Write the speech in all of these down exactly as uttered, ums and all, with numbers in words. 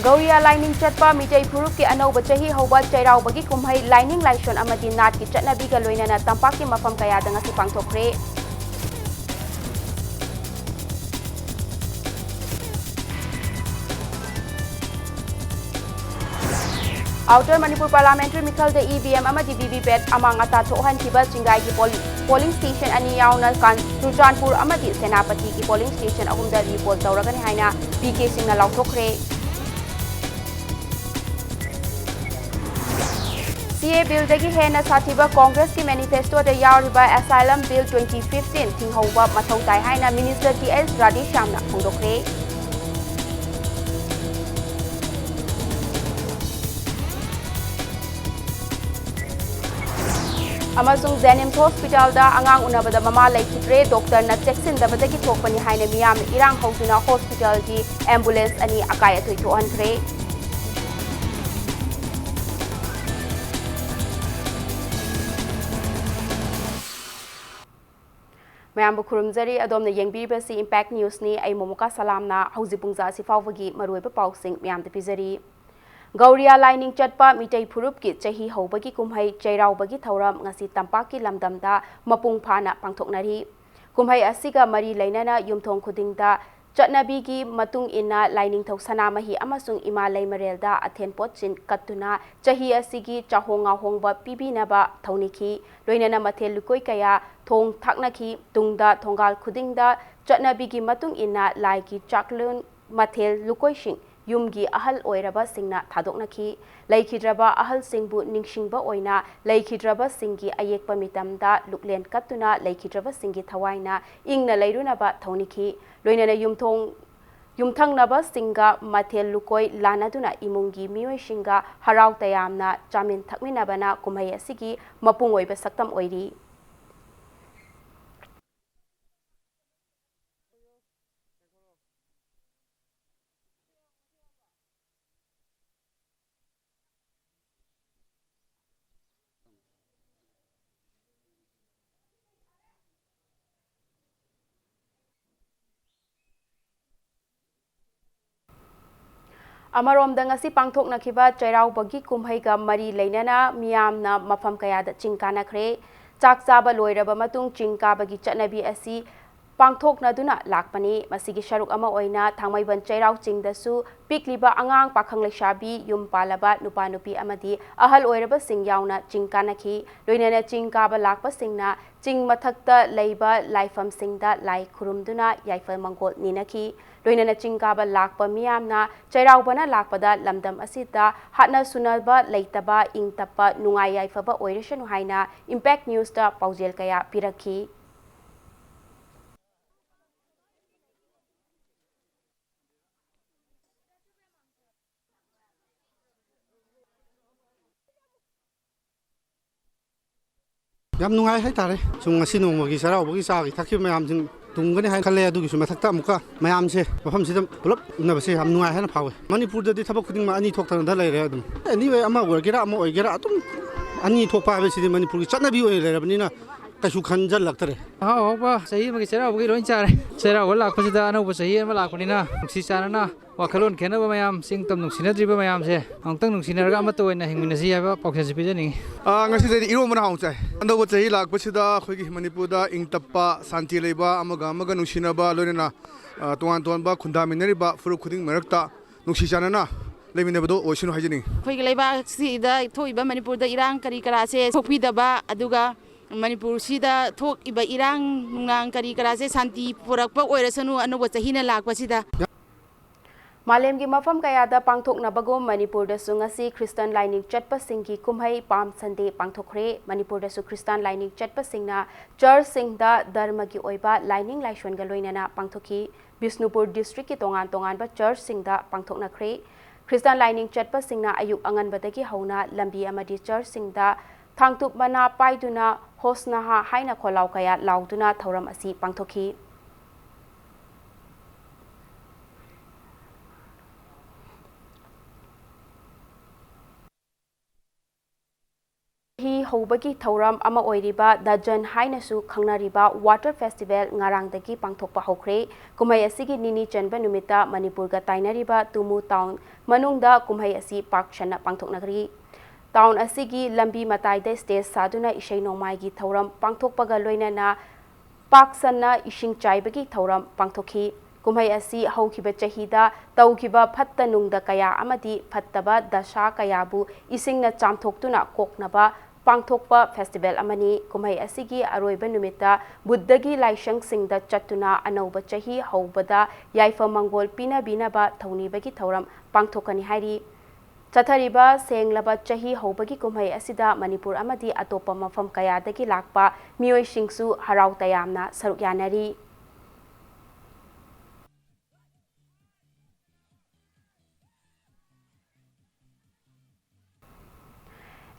ꯒꯧꯔꯤꯌꯥ ꯂꯥꯏꯅꯤꯡ ꯆꯠꯄ ꯃꯤꯇꯩ ꯐꯨꯔꯨꯞꯀꯤ ꯑꯅꯧꯕ ꯆꯍꯤ ꯍꯧꯕ ꯆꯩꯔꯥꯎꯕꯒꯤ ꯀꯨꯝꯍꯩ ꯂꯥꯏꯅꯤꯡ ꯂꯥꯏꯁꯣꯟ ꯑꯃꯗꯤ ꯅꯥꯠꯀꯤ ꯆꯠꯅꯕꯤꯒ ꯂꯣꯏꯅꯅ ꯇꯝꯄꯥꯛꯀꯤ ꯃꯐꯝ ꯀꯌꯥꯗ ꯉꯁꯤ ꯄꯥꯡꯊꯣꯛꯈ꯭ꯔꯦ꯫ ꯑꯥꯎꯇꯔ ꯃꯅꯤꯄꯨꯔ ꯄꯥꯔꯂꯥꯃꯦꯟꯇꯔꯤ ꯃꯤꯈꯜꯗ ꯏ ꯚꯤ ꯑꯦꯝ ꯑꯃꯗꯤ ꯚꯤ ꯚꯤ ꯄꯦꯠ ꯑꯃꯥꯡ ꯑꯇꯥ ꯊꯣꯛꯍꯟꯈꯤꯕ ꯆꯤꯡꯒꯥꯏꯒꯤ ꯄꯣꯂꯤ-, ꯄꯣꯂꯤꯡ ꯁ꯭ꯇꯦꯁꯟ ꯑꯅꯤ ꯌꯥꯎꯅ ꯀꯥꯟ-, ꯆꯨꯔꯆꯥꯟꯄꯨꯔ ꯑꯃꯗꯤ ꯁꯦꯅꯥꯄꯇꯤꯒꯤ ꯄꯣꯂꯤꯡ ꯁ꯭ꯇꯦꯁꯟ ꯑꯍꯨꯝꯗ ꯔꯤꯄꯣꯜ ꯇꯧꯔꯒꯅꯤ ꯍꯥꯏꯅ ꯄꯤ ꯀꯦ ꯁꯤꯡꯅ ꯂꯥꯎꯊꯣꯛꯈ꯭ꯔꯦ꯫ ꯁꯤ ꯑꯦ ꯕꯤꯜꯗꯒꯤ ꯍꯦꯟꯅ ꯁꯥꯊꯤꯕ ꯀꯣꯡꯒ꯭ꯔꯦꯁꯀꯤ ꯃꯦꯅꯤꯐꯦꯁꯇꯣꯗ ꯌꯥꯎꯔꯤꯕ ꯑꯦꯁꯥꯏꯂꯝ ꯕꯤꯜ ꯇ꯭ꯋꯦꯟꯇꯤ ꯐꯤꯐꯇꯤꯟ ꯊꯤꯡꯍꯧꯕ ꯃꯊꯧ ꯇꯥꯏ ꯍꯥꯏꯅ ꯃꯤꯅꯤꯁꯇꯔ ꯇꯤ ꯑꯦꯁ ꯔꯥꯙꯦꯁ꯭ꯌꯥꯝꯅ ꯐꯣꯡꯗꯣꯛꯈ꯭ꯔꯦ꯫ ꯑꯃꯁꯨꯡ ꯖꯦꯅꯤꯝꯁ ꯍꯣꯁꯄꯤꯇꯥꯜꯗ ꯑꯉꯥꯡ ꯎꯅꯕꯗ ꯃꯃꯥ ꯂꯩꯈꯤꯗ꯭ꯔꯦ, ꯗꯣꯛꯇꯔꯅ ꯆꯦꯛꯁꯤꯟꯗꯕꯗꯒꯤ ꯊꯣꯛꯄꯅꯤ ꯍꯥꯏꯅ ꯃꯤꯌꯥꯝꯅ ꯏꯔꯥꯡ ꯍꯧꯗꯨꯅ ꯍꯣꯁꯄꯤꯇꯥꯜꯒꯤ ꯑꯦꯝꯕꯨꯂꯦꯟꯁ ꯑꯅꯤ ꯑꯀꯥꯏ ꯑꯇꯣꯏ ꯊꯣꯛꯍꯟꯈ꯭ꯔꯦ꯫ ꯃꯌꯥꯝꯕꯨ ꯈꯨꯔꯨꯝꯖꯔꯤ꯫ ꯑꯗꯣꯝꯅ ꯌꯦꯡꯕꯤꯔꯤꯕꯁꯤ ꯏꯝꯄꯦꯛ ꯅ꯭ꯌꯨꯁꯅꯤ꯫ ꯑꯩ ꯃꯣꯃꯣꯀꯥ ꯁꯂꯥꯝꯅ ꯍꯧꯖꯤꯛ ꯄꯨꯡꯖꯥ ꯑꯁꯤ ꯐꯥꯎꯕꯒꯤ ꯃꯔꯨꯑꯣꯏꯕ ꯄꯥꯎꯁꯤꯡ ꯃꯌꯥꯝꯗ ꯄꯤꯖꯔꯤ꯫ ꯒꯧꯔꯤꯌꯥ ꯂꯥꯏꯅꯤꯡ ꯆꯠꯄ ꯃꯤꯇꯩ ꯐꯨꯔꯨꯞꯀꯤ ꯆꯍꯤ ꯍꯧꯕꯒꯤ ꯀꯨꯝꯍꯩ ꯆꯩꯔꯥꯎꯕꯒꯤ ꯊꯧꯔꯝ ꯉꯁꯤ ꯇꯝꯄꯥꯛꯀꯤ ꯂꯝꯗꯝꯗ ꯃꯄꯨꯡ ꯐꯥꯅ ꯄꯥꯡꯊꯣꯛꯅꯔꯤ꯫ ꯀꯨꯝꯍꯩ ꯑꯁꯤꯒ ꯃꯔꯤ ꯂꯩꯅꯅ ꯌꯨꯝꯊꯣꯡ ꯈꯨꯗꯤꯡꯗ ꯆꯠꯅꯕꯤꯒꯤ ꯃꯇꯨꯡ ꯏꯟꯅ ꯂꯥꯏꯅꯤꯡꯊꯧ ꯁꯅꯥꯃꯍꯤ ꯑꯃꯁꯨꯡ ꯏꯃꯥ ꯂꯩꯃꯔꯦꯜꯗ ꯑꯊꯦꯟ ꯄꯣꯠꯆꯤꯟ ꯀꯠꯇꯨꯅ ꯆꯍꯤ ꯑꯁꯤꯒꯤ ꯆꯥꯍꯣꯡ ꯉꯥꯍꯣꯡꯕ ꯄꯤꯕꯤꯅꯕ ꯊꯧꯅꯤꯈꯤ꯫ ꯂꯣꯏꯅꯅ ꯃꯊꯦꯜ ꯂꯨꯀꯣꯏ ꯀꯌꯥ ꯊꯣꯡ ꯊꯥꯛꯅꯈꯤ꯫ ꯇꯨꯡꯗ ꯊꯣꯡꯒꯥꯜ ꯈꯨꯗꯤꯡꯗ ꯆꯠꯅꯕꯤꯒꯤ ꯃꯇꯨꯡ ꯏꯟꯅ ꯂꯥꯏꯒꯤ ꯆꯥꯛꯂꯦꯟ ꯃꯊꯦꯜ ꯂꯨꯀꯣꯏꯁꯤꯡ ꯌꯨꯝꯒꯤ ꯑꯍꯜ ꯑꯣꯏꯔꯕꯁꯤꯡꯅ ꯊꯥꯗꯣꯛꯅꯈꯤ꯫ ꯂꯩꯈꯤꯗ꯭ꯔꯕ ꯑꯍꯜꯁꯤꯡꯕꯨ ꯅꯤꯡꯁꯤꯡꯕ ꯑꯣꯏꯅ ꯂꯩꯈꯤꯗ꯭ꯔꯕꯁꯤꯡꯒꯤ ꯑꯌꯦꯛꯄ ꯃꯤꯇꯝꯗ ꯂꯨꯛꯂꯦꯟ ꯀꯠꯇꯨꯅ ꯂꯩꯈꯤꯗ꯭ꯔꯕꯁꯤꯡꯒꯤ ꯊꯋꯥꯏꯅ ꯏꯪꯅ ꯂꯩꯔꯨꯅꯕ ꯊꯧꯅꯤꯈꯤ꯫ ꯂꯣꯏꯅꯅ ꯌꯨꯝꯊꯣꯡ, ꯌꯨꯝꯊꯪꯅꯕꯁꯤꯡꯒ ꯃꯊꯦꯜ ꯂꯨꯀꯣꯏ ꯂꯥꯟꯅꯗꯨꯅ ꯏꯃꯨꯡꯒꯤ ꯃꯤꯑꯣꯏꯁꯤꯡꯒ ꯍꯔꯥꯎ ꯇꯌꯥꯝꯅ ꯆꯥꯃꯤꯟ ꯊꯛꯃꯤꯟꯅꯕꯅ ꯀꯨꯝꯍꯩ ꯑꯁꯤꯒꯤ ꯃꯄꯨꯡ ꯑꯣꯏꯕ ꯁꯛꯇꯝ ꯑꯣꯏꯔꯤ꯫ ꯑꯃꯔꯣꯝꯗ, ꯉꯁꯤ ꯄꯥꯡꯊꯣꯛꯅꯈꯤꯕ ꯆꯩꯔꯥꯎꯕꯒꯤ ꯀꯨꯝꯍꯩꯒ ꯃꯔꯤ ꯂꯩꯅꯅ ꯃꯤꯌꯥꯝꯅ ꯃꯐꯝ ꯀꯌꯥꯗ ꯆꯤꯡ ꯀꯥꯅꯈ꯭ꯔꯦ꯫ ꯆꯥꯛ ꯆꯥꯕ ꯂꯣꯏꯔꯕ ꯃꯇꯨꯡ ꯆꯤꯡ ꯀꯥꯕꯒꯤ ꯆꯠꯅꯕꯤ ꯑꯁꯤ ꯄꯥꯡꯊꯣꯛꯅꯗꯨꯅ ꯂꯥꯛꯄꯅꯤ꯫ ꯃꯁꯤꯒꯤ ꯁꯔꯨꯛ ꯑꯃ ꯑꯣꯏꯅ ꯊꯥꯡꯃꯩꯕꯟ ꯆꯩꯔꯥꯎ ꯆꯤꯡꯗꯁꯨ ꯄꯤꯛꯂꯤꯕ ꯑꯉꯥꯡ, ꯄꯥꯈꯪ ꯂꯩꯁꯥꯕꯤ, ꯌꯨꯝ ꯄꯥꯜꯂꯕ ꯅꯨꯄꯥ ꯅꯨꯄꯤ ꯑꯃꯗꯤ ꯑꯍꯜ ꯑꯣꯏꯔꯕꯁꯤꯡ ꯌꯥꯎꯅ ꯆꯤꯡ ꯀꯥꯅꯈꯤ꯫ ꯂꯣꯏꯅꯅ ꯆꯤꯡ ꯀꯥꯕ ꯂꯥꯛꯄꯁꯤꯡꯅ ꯆꯤꯡ ꯃꯊꯛꯇ ꯂꯩꯕ ꯂꯥꯏꯐꯝꯁꯤꯡꯗ ꯂꯥꯏ ꯈꯨꯔꯨꯝꯗꯨꯅ ꯌꯥꯏꯐ ꯃꯪꯒꯣꯜ ꯅꯤꯅꯈꯤ꯫ ꯂꯣꯏꯅꯅ ꯆꯤꯡ ꯀꯥꯕ ꯂꯥꯛꯄ ꯃꯤꯌꯥꯝꯅ ꯆꯩꯔꯥꯎꯕꯅ ꯂꯥꯛꯄꯗ ꯂꯝꯗꯝ ꯑꯁꯤꯗ ꯍꯥꯠꯅ ꯁꯨꯅꯕ ꯂꯩꯇꯕ, ꯏꯪ ꯇꯞꯄ, ꯅꯨꯡꯉꯥꯏ ꯌꯥꯏꯐꯕ ꯑꯣꯏꯔꯁꯅꯨ ꯍꯥꯏꯅ Impact News ꯇ ꯄꯥꯎꯖꯦꯜ ꯀꯌꯥ ꯄꯤꯔꯛꯈꯤ꯫ ꯌꯥꯝ ꯅꯨꯡꯉꯥꯏ ꯍꯥꯏꯇꯥꯔꯦ꯫ ꯁꯨꯝ ꯉꯁꯤ ꯅꯣꯡꯃꯒꯤ ꯆꯩꯔꯥꯎꯕꯒꯤ ꯆꯥꯈꯤ ꯊꯛꯈꯤꯕ ꯃꯌꯥꯝꯁꯤꯡ ꯇꯨꯡꯒꯅꯤ ꯍꯥꯏꯅ ꯈꯜꯂꯦ꯫ ꯑꯗꯨꯒꯤꯁꯨ ꯃꯊꯛꯇ ꯑꯃꯨꯛꯀ ꯃꯌꯥꯝꯁꯦ ꯃꯐꯝꯁꯤꯗ ꯄꯨꯂꯞ ꯎꯅꯕꯁꯦ ꯌꯥꯝ ꯅꯨꯡꯉꯥꯏ ꯍꯥꯏꯅ ꯐꯥꯎꯋꯦ꯫ ꯃꯅꯤꯄꯨꯔꯗꯗꯤ ꯊꯕꯛ ꯈꯨꯗꯤꯡꯃꯛ ꯑꯅꯤ ꯊꯣꯛꯇꯅꯗ ꯂꯩꯔꯦ꯫ ꯑꯗꯨꯝ anyway, ꯑꯃ ꯑꯣꯏꯒꯦꯔꯥ ꯑꯃ ꯑꯣꯏꯒꯦꯔꯥ, ꯑꯗꯨꯝ ꯑꯅꯤ ꯊꯣꯛꯄ ꯍꯥꯏꯕꯁꯤꯗꯤ ꯃꯅꯤꯄꯨꯔꯒꯤ ꯆꯠꯅꯕꯤ ꯑꯣꯏꯅ ꯂꯩꯔꯕꯅꯤꯅ ꯀꯩꯁꯨ ꯈꯟꯖꯜꯂꯛꯇꯔꯦ꯫ ꯑꯍꯥꯎ ꯑꯍꯥꯎꯕ ꯆꯍꯤ ꯑꯃꯒꯤ ꯆꯩꯔꯥꯎꯕꯒꯤ ꯂꯣꯏ ꯆꯥꯔꯦ꯫ ꯆꯩꯔꯥꯎꯕ ꯂꯥꯛꯄꯁꯤꯗ ꯑꯅꯧꯕ ꯆꯍꯤ ꯑꯃ ꯂꯥꯛꯄꯅꯤꯅ ꯅꯨꯡꯁꯤ ꯆꯥꯟꯅꯅ ꯋꯥꯈꯜꯂꯣꯟ ꯈꯦꯠꯅꯕ ꯃꯌꯥꯝ, ꯆꯤꯡ ꯇꯝ ꯅꯨꯡꯁꯤꯅꯗ꯭ꯔꯤꯕ ꯃꯌꯥꯝꯁꯦ ꯑꯃꯨꯛꯇꯪ ꯅꯨꯡꯁꯤꯅꯔꯒ ꯑꯃꯠꯇ ꯑꯣꯏꯅ ꯍꯤꯡꯃꯤꯟꯅꯁꯤ ꯍꯥꯏꯕ ꯄꯥꯎꯖꯦꯜꯁꯤ ꯄꯤꯖꯅꯤꯡꯉꯤ꯫ ꯑꯥ, ꯉꯁꯤꯗꯩꯗꯤ ꯏꯔꯣꯝꯕꯅ ꯍꯥꯎꯅ ꯆꯥꯏ꯫ ꯑꯅꯧꯕ ꯆꯍꯤ ꯂꯥꯛꯄꯁꯤꯗ ꯑꯩꯈꯣꯏꯒꯤ ꯃꯅꯤꯄꯨꯔꯗ ꯏꯪ ꯇꯞꯄ, ꯁꯥꯟꯇꯤ ꯂꯩꯕ, ꯑꯃꯒ ꯑꯃꯒ ꯅꯨꯡꯁꯤꯅꯕ, ꯂꯣꯏꯅꯅ, ꯑꯥ, ꯇꯣꯉꯥꯟ ꯇꯣꯉꯥꯟꯕ ꯈꯨꯟꯗꯥꯃꯤꯟꯅꯔꯤꯕ ꯐꯨꯔꯨꯞ ꯈꯨꯗꯤꯡ ꯃꯔꯛꯇ ꯅꯨꯡꯁꯤ ꯆꯥꯟꯅꯅ ꯂꯩꯃꯤꯟꯅꯕꯗꯣ ꯑꯣꯏꯁꯅꯨ ꯍꯥꯏꯖꯅꯤꯡꯉꯤ꯫ ꯑꯩꯈꯣꯏꯒꯤ ꯂꯩꯕꯥꯛꯁꯤꯗ ꯊꯣꯛꯏꯕ ꯃꯅꯤꯄꯨꯔꯗ ꯏꯔꯥꯡ ꯀꯔꯤ ꯀꯔꯥꯁꯦ ꯊꯣꯛꯄꯤꯗꯕ, ꯑꯗꯨꯒ ꯃꯅꯤꯄꯨꯔꯁꯤꯗ ꯊꯣꯛꯏꯕ ꯏꯔꯥꯡ ꯅꯨꯡꯂꯥꯡ ꯀꯔꯤ ꯀꯔꯥꯁꯦ ꯁꯥꯟꯇꯤ ꯄꯨꯔꯛꯄ ꯑꯣꯏꯔꯁꯅꯨ ꯑꯅꯧꯕ ꯆꯍꯤꯅ ꯂꯥꯛꯄꯁꯤꯗ꯫ ꯃꯥꯂꯦꯝꯒꯤ ꯃꯐꯝ ꯀꯌꯥꯗ ꯄꯥꯡꯊꯣꯛꯅꯕꯒꯨꯝ ꯃꯅꯤꯄꯨꯔꯗꯁꯨ ꯉꯁꯤ ꯈ꯭ꯔꯤꯁꯇꯟ ꯂꯥꯏꯅꯤꯡ ꯆꯠꯄꯁꯤꯡꯒꯤ ꯀꯨꯝꯍꯩ Palm Sunday ꯄꯥꯡꯊꯣꯛꯈ꯭ꯔꯦ꯫ ꯃꯅꯤꯄꯨꯔꯗꯁꯨ ꯈ꯭ꯔꯤꯁꯇꯥꯟ ꯂꯥꯏꯅꯤꯡ ꯆꯠꯄꯁꯤꯡꯅ ꯆꯔꯆꯁꯤꯡꯗ ꯙꯔꯃꯒꯤ ꯑꯣꯏꯕ ꯂꯥꯏꯅꯤꯡ ꯂꯥꯏꯁꯣꯟꯒ ꯂꯣꯏꯅꯅ ꯄꯥꯡꯊꯣꯛꯈꯤ꯫ ꯕꯤꯁꯅꯨꯄꯨꯔ district ꯀꯤ ꯇꯣꯉꯥꯟ ꯇꯣꯉꯥꯟꯕ ꯆꯔꯆꯁꯤꯡꯗ ꯄꯥꯡꯊꯣꯛꯅꯈ꯭ꯔꯦ꯫ ꯈ꯭ꯔꯤꯁꯇꯥꯟ ꯂꯥꯏꯅꯤꯡ ꯆꯠꯄꯁꯤꯡꯅ ꯑꯌꯨꯛ ꯑꯉꯟꯕꯗꯒꯤ ꯍꯧꯅ ꯂꯝꯕꯤ ꯑꯃꯗꯤ ꯆꯔꯆꯁꯤꯡꯗ ꯊꯥꯡꯇꯨꯞ ꯃꯅꯥ ꯄꯥꯏꯗꯨꯅ ꯍꯣꯁꯅꯥꯍꯥ ꯍꯥꯏꯅ ꯈꯣꯜꯂꯥꯎ ꯀꯌꯥ ꯂꯥꯎꯗꯨꯅ ꯊꯧꯔꯝ ꯑꯁꯤ ꯄꯥꯡꯊꯣꯛꯈꯤ꯫ ꯍꯤ ꯍꯧꯕꯒꯤ ꯊꯧꯔꯝ ꯑꯃ ꯑꯣꯏꯔꯤꯕ ꯗꯖꯟ ꯍꯥꯏꯅꯁꯨ ꯈꯪꯅꯔꯤꯕ Water Festival ꯉꯔꯥꯡꯗꯒꯤ ꯄꯥꯡꯊꯣꯛꯄ ꯍꯧꯈ꯭ꯔꯦ꯫ ꯀꯨꯝꯍꯩ ꯑꯁꯤꯒꯤ ꯅꯤꯅꯤ ꯆꯟꯕ ꯅꯨꯃꯤꯠꯇ ꯃꯅꯤꯄꯨꯔꯒ ꯇꯥꯏꯅꯔꯤꯕ ꯇꯨꯃꯨ town ꯃꯅꯨꯡꯗ ꯀꯨꯝꯍꯩ ꯑꯁꯤ ꯄꯥꯛ ꯁꯟꯅ ꯄꯥꯡꯊꯣꯛꯅꯈ꯭ꯔꯤ꯫ Town ꯑꯁꯤꯒꯤ ꯂꯝꯕꯤ ꯃꯇꯥꯏꯗ stage ꯁꯥꯗꯨꯅ ꯏꯁꯩ ꯅꯣꯡꯃꯥꯏꯒꯤ ꯊꯧꯔꯝ ꯄꯥꯡꯊꯣꯛꯄꯒ ꯂꯣꯏꯅꯅ ꯄꯥꯛ ꯁꯟꯅ ꯏꯁꯤꯡ ꯆꯥꯏꯕꯒꯤ ꯊꯧꯔꯝ ꯄꯥꯡꯊꯣꯛꯈꯤ꯫ ꯀꯨꯝꯍꯩ ꯑꯁꯤ ꯍꯧꯈꯤꯕ ꯆꯍꯤꯗ ꯇꯧꯈꯤꯕ ꯐꯠꯇ ꯅꯨꯡꯗ ꯀꯌꯥ ꯑꯃꯗꯤ ꯐꯠꯇꯕ ꯗꯁꯥ ꯀꯌꯥꯕꯨ ꯏꯁꯤꯡꯅ ꯆꯥꯝꯊꯣꯛꯇꯨꯅ ꯀꯣꯛꯅꯕ ꯄꯥꯡꯊꯣꯛꯄ festival ꯑꯃꯅꯤ꯫ ꯀꯨꯝꯍꯩ ꯑꯁꯤꯒꯤ ꯑꯔꯣꯏꯕ ꯅꯨꯃꯤꯠꯇ ꯕꯨꯗ꯭ꯙꯒꯤ ꯂꯥꯏꯁꯪꯁꯤꯡꯗ ꯆꯠꯇꯨꯅ ꯑꯅꯧꯕ ꯆꯍꯤ ꯍꯧꯕꯗ ꯌꯥꯏꯐ ꯃꯪꯒꯣꯜ ꯄꯤꯅꯕꯤꯅꯕ ꯊꯧꯅꯤꯕꯒꯤ ꯊꯧꯔꯝ ꯄꯥꯡꯊꯣꯛꯀꯅꯤ ꯍꯥꯏꯔꯤ꯫ ꯆꯠꯊꯔꯤꯕ ꯁꯦꯡꯂꯕ ꯆꯍꯤ ꯍꯧꯕꯒꯤ ꯀꯨꯝꯍꯩ ꯑꯁꯤꯗ ꯃꯅꯤꯄꯨꯔ ꯑꯃꯗꯤ ꯑꯇꯣꯞꯄ ꯃꯐꯝ ꯀꯌꯥꯗꯒꯤ ꯂꯥꯛꯄ ꯃꯤꯑꯣꯏꯁꯤꯡꯁꯨ ꯍꯔꯥꯎ ꯇꯌꯥꯝꯅ ꯁꯔꯨꯛ ꯌꯥꯅꯔꯤ꯫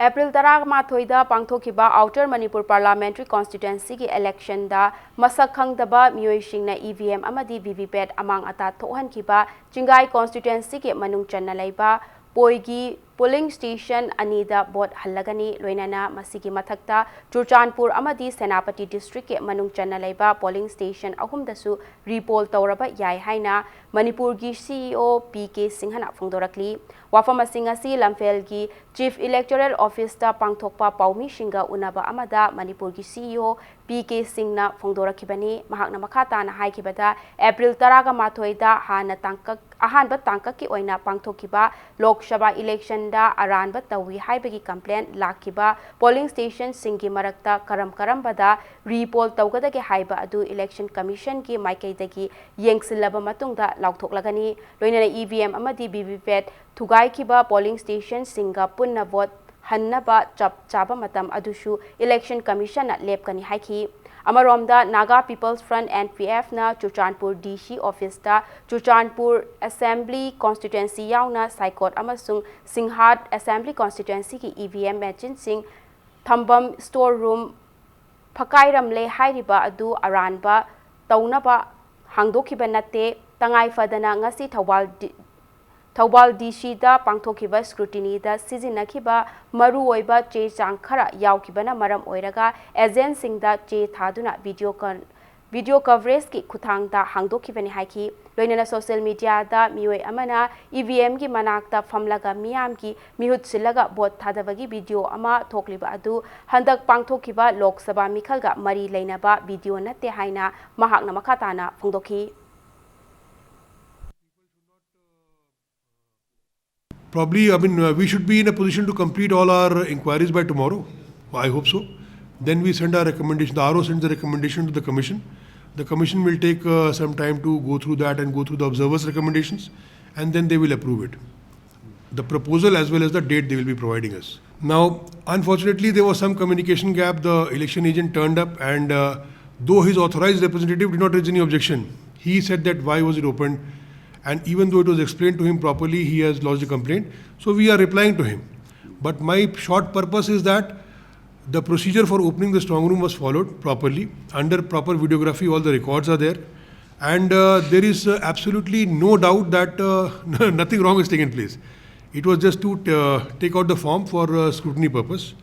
ꯑꯦꯄ꯭ꯔꯤꯜ ꯇꯔꯥꯃꯥꯊꯣꯏꯗ ꯄꯥꯡꯊꯣꯛꯈꯤꯕ Outer Manipur Parliamentary Constituencyꯒꯤ electionꯗ ꯃꯁꯛ ꯈꯪꯗꯕ ꯃꯤꯑꯣꯏꯁꯤꯡꯅ EVM ꯑꯃꯗꯤ VVPAT ꯑꯃꯥꯡ ꯑꯇꯥ ꯊꯣꯛꯍꯟꯈꯤꯕ ꯆꯤꯡꯒꯥꯏ constituencyꯒꯤ ꯃꯅꯨꯡ ꯆꯟꯅ ꯂꯩꯕ ꯄꯣꯏꯒꯤ polling station ꯑꯅꯤꯗ vote ꯍꯜꯂꯒꯅꯤ꯫ ꯂꯣꯏꯅꯅ ꯃꯁꯤꯒꯤ ꯃꯊꯛꯇ ꯆꯨꯔꯆꯥꯟꯄꯨꯔ ꯑꯃꯗꯤ ꯁꯦꯅꯥꯄꯇꯤ districtꯀꯤ ꯃꯅꯨꯡ ꯆꯟꯅ ꯂꯩꯕ polling station ꯑꯍꯨꯝꯗꯁꯨ repoll ꯇꯧꯔꯕ ꯌꯥꯏ ꯍꯥꯏꯅ ꯃꯅꯤꯄꯨꯔꯒꯤ CEO ꯄꯤ ꯀꯦ ꯁꯤꯡꯍꯅ ꯐꯣꯡꯗꯣꯔꯛꯂꯤ꯫ ꯋꯥꯐꯝ ꯑꯁꯤꯡ ꯑꯁꯤ ꯂꯝꯐꯦꯜꯒꯤ Chief Electoral Officeꯇ ꯄꯥꯡꯊꯣꯛꯄ ꯄꯥꯎꯃꯤꯁꯤꯡꯒ ꯎꯅꯕ ꯑꯃꯗ ꯃꯅꯤꯄꯨꯔꯒꯤ CEO ꯄꯤ ꯀꯦ ꯁꯤꯡꯅ ꯐꯣꯡꯗꯣꯔꯛꯈꯤꯕꯅꯤ꯫ ꯃꯍꯥꯛꯅ ꯃꯈꯥ ꯇꯥꯅ ꯍꯥꯏꯈꯤꯕꯗ, ꯑꯦꯄ꯭ꯔꯤꯜ ꯇꯔꯥꯒ ꯃꯥꯊꯣꯏꯗ ꯍꯥꯟꯅ ꯇꯥꯡꯀꯛ, ꯑꯍꯥꯟꯕ ꯇꯥꯡꯀꯛꯀꯤ ꯑꯣꯏꯅ ꯄꯥꯡꯊꯣꯛꯈꯤꯕ ꯂꯣꯛ ꯁꯚꯥ electionꯗ ꯑꯔꯥꯟꯕ ꯇꯧꯏ ꯍꯥꯏꯕꯒꯤ complaint ꯂꯥꯛꯈꯤꯕ polling stationꯁꯤꯡꯒꯤ ꯃꯔꯛꯇ ꯀꯔꯝ ꯀꯔꯝꯕꯗ repoll ꯇꯧꯒꯗꯒꯦ ꯍꯥꯏꯕ ꯑꯗꯨ Election Commissionꯒꯤ ꯃꯥꯏꯀꯩꯗꯒꯤ ꯌꯦꯡꯁꯤꯜꯂꯕ ꯃꯇꯨꯡꯗ ꯂꯥꯎꯊꯣꯛꯂꯒꯅꯤ꯫ ꯂꯣꯏꯅꯅ EVM ꯑꯃꯗꯤ VVPAT ꯊꯨꯒꯥꯏꯈꯤꯕ polling stationꯁꯤꯡꯒ ꯄꯨꯟꯅ vote ꯍꯟꯅꯕ ꯆꯞ ꯆꯥꯕ ꯃꯇꯝ ꯑꯗꯨꯁꯨ Election Commissionꯅ ꯂꯦꯞꯀꯅꯤ ꯍꯥꯏꯈꯤ꯫ ꯑꯃꯔꯣꯝꯗ, Naga People's Front, NPFꯅ Churachandpur DC officeꯇ Churachandpur Assembly Constituency ꯌꯥꯎꯅ ꯁꯥꯏꯀꯣꯠ ꯑꯃꯁꯨꯡ ꯁꯤꯡꯍꯥꯠ Assembly Constituencyꯒꯤ EVM machineꯁꯤꯡ ꯊꯝꯐꯝ store room ꯐꯀꯥꯏꯔꯝꯂꯦ ꯍꯥꯏꯔꯤꯕ ꯑꯗꯨ ꯑꯔꯥꯟꯕ ꯇꯧꯅꯕ ꯍꯥꯡꯗꯣꯛꯈꯤꯕ ꯅꯠꯇꯦ꯫ ꯇꯉꯥꯏ ꯐꯗꯅ ꯉꯁꯤ ꯊꯧꯕꯥꯜ ꯗꯤ-, ꯊꯧꯕꯥꯜ ꯗꯤ ꯁꯤꯗ ꯄꯥꯡꯊꯣꯛꯈꯤꯕ scrutinyꯗ ꯁꯤꯖꯤꯟꯅꯈꯤꯕ ꯃꯔꯨꯑꯣꯏꯕ ꯆꯦ ꯆꯥꯡ ꯈꯔ ꯌꯥꯎꯈꯤꯕꯅ ꯃꯔꯝ ꯑꯣꯏꯔꯒ agentꯁꯤꯡꯗ ꯆꯦ ꯊꯥꯗꯨꯅ video con-, video coverageꯀꯤ ꯈꯨꯠꯊꯥꯡꯗ ꯍꯥꯡꯗꯣꯛꯈꯤꯕꯅꯤ ꯍꯥꯏꯈꯤ꯫ ꯂꯣꯏꯅꯅ social mediaꯗ ꯃꯤꯑꯣꯏ ꯑꯃꯅ EVMꯒꯤ ꯃꯅꯥꯛꯇ ꯐꯝꯂꯒ ꯃꯤꯌꯥꯝꯒꯤ ꯃꯤꯍꯨꯠ ꯁꯤꯜꯂꯒ vote ꯊꯥꯗꯕꯒꯤ video ꯑꯃ ꯊꯣꯛꯂꯤꯕ ꯑꯗꯨ ꯍꯟꯗꯛ ꯄꯥꯡꯊꯣꯛꯈꯤꯕ ꯂꯣꯛ ꯁꯚꯥ ꯃꯤꯈꯜꯒ ꯃꯔꯤ ꯂꯩꯅꯕ video ꯅꯠꯇꯦ ꯍꯥꯏꯅ ꯃꯍꯥꯛꯅ ꯃꯈꯥ ꯇꯥꯅ ꯐꯣꯡꯗꯣꯛꯈꯤ꯫ Probably, I mean, uh, we should be in a position to complete all our inquiries by tomorrow. I hope so. Then we send our recommendation, the R O sends the recommendation to the commission. The commission will take uh, some time to go through that and go through the observers' recommendations, and then they will approve it. The proposal as well as the date they will be providing us. Now, unfortunately, there was some communication gap. The election agent turned up, and uh, though his authorized representative did not raise any objection, he said that why was it opened? And even though it was explained to him properly, he has lodged a complaint. So we are replying to him. But my short purpose is that the procedure for opening the strong room was followed properly. Under proper videography, all the records are there. And uh, there is uh, absolutely no doubt that uh, nothing wrong has taken place. It was just to uh, take out the form for uh, scrutiny purpose.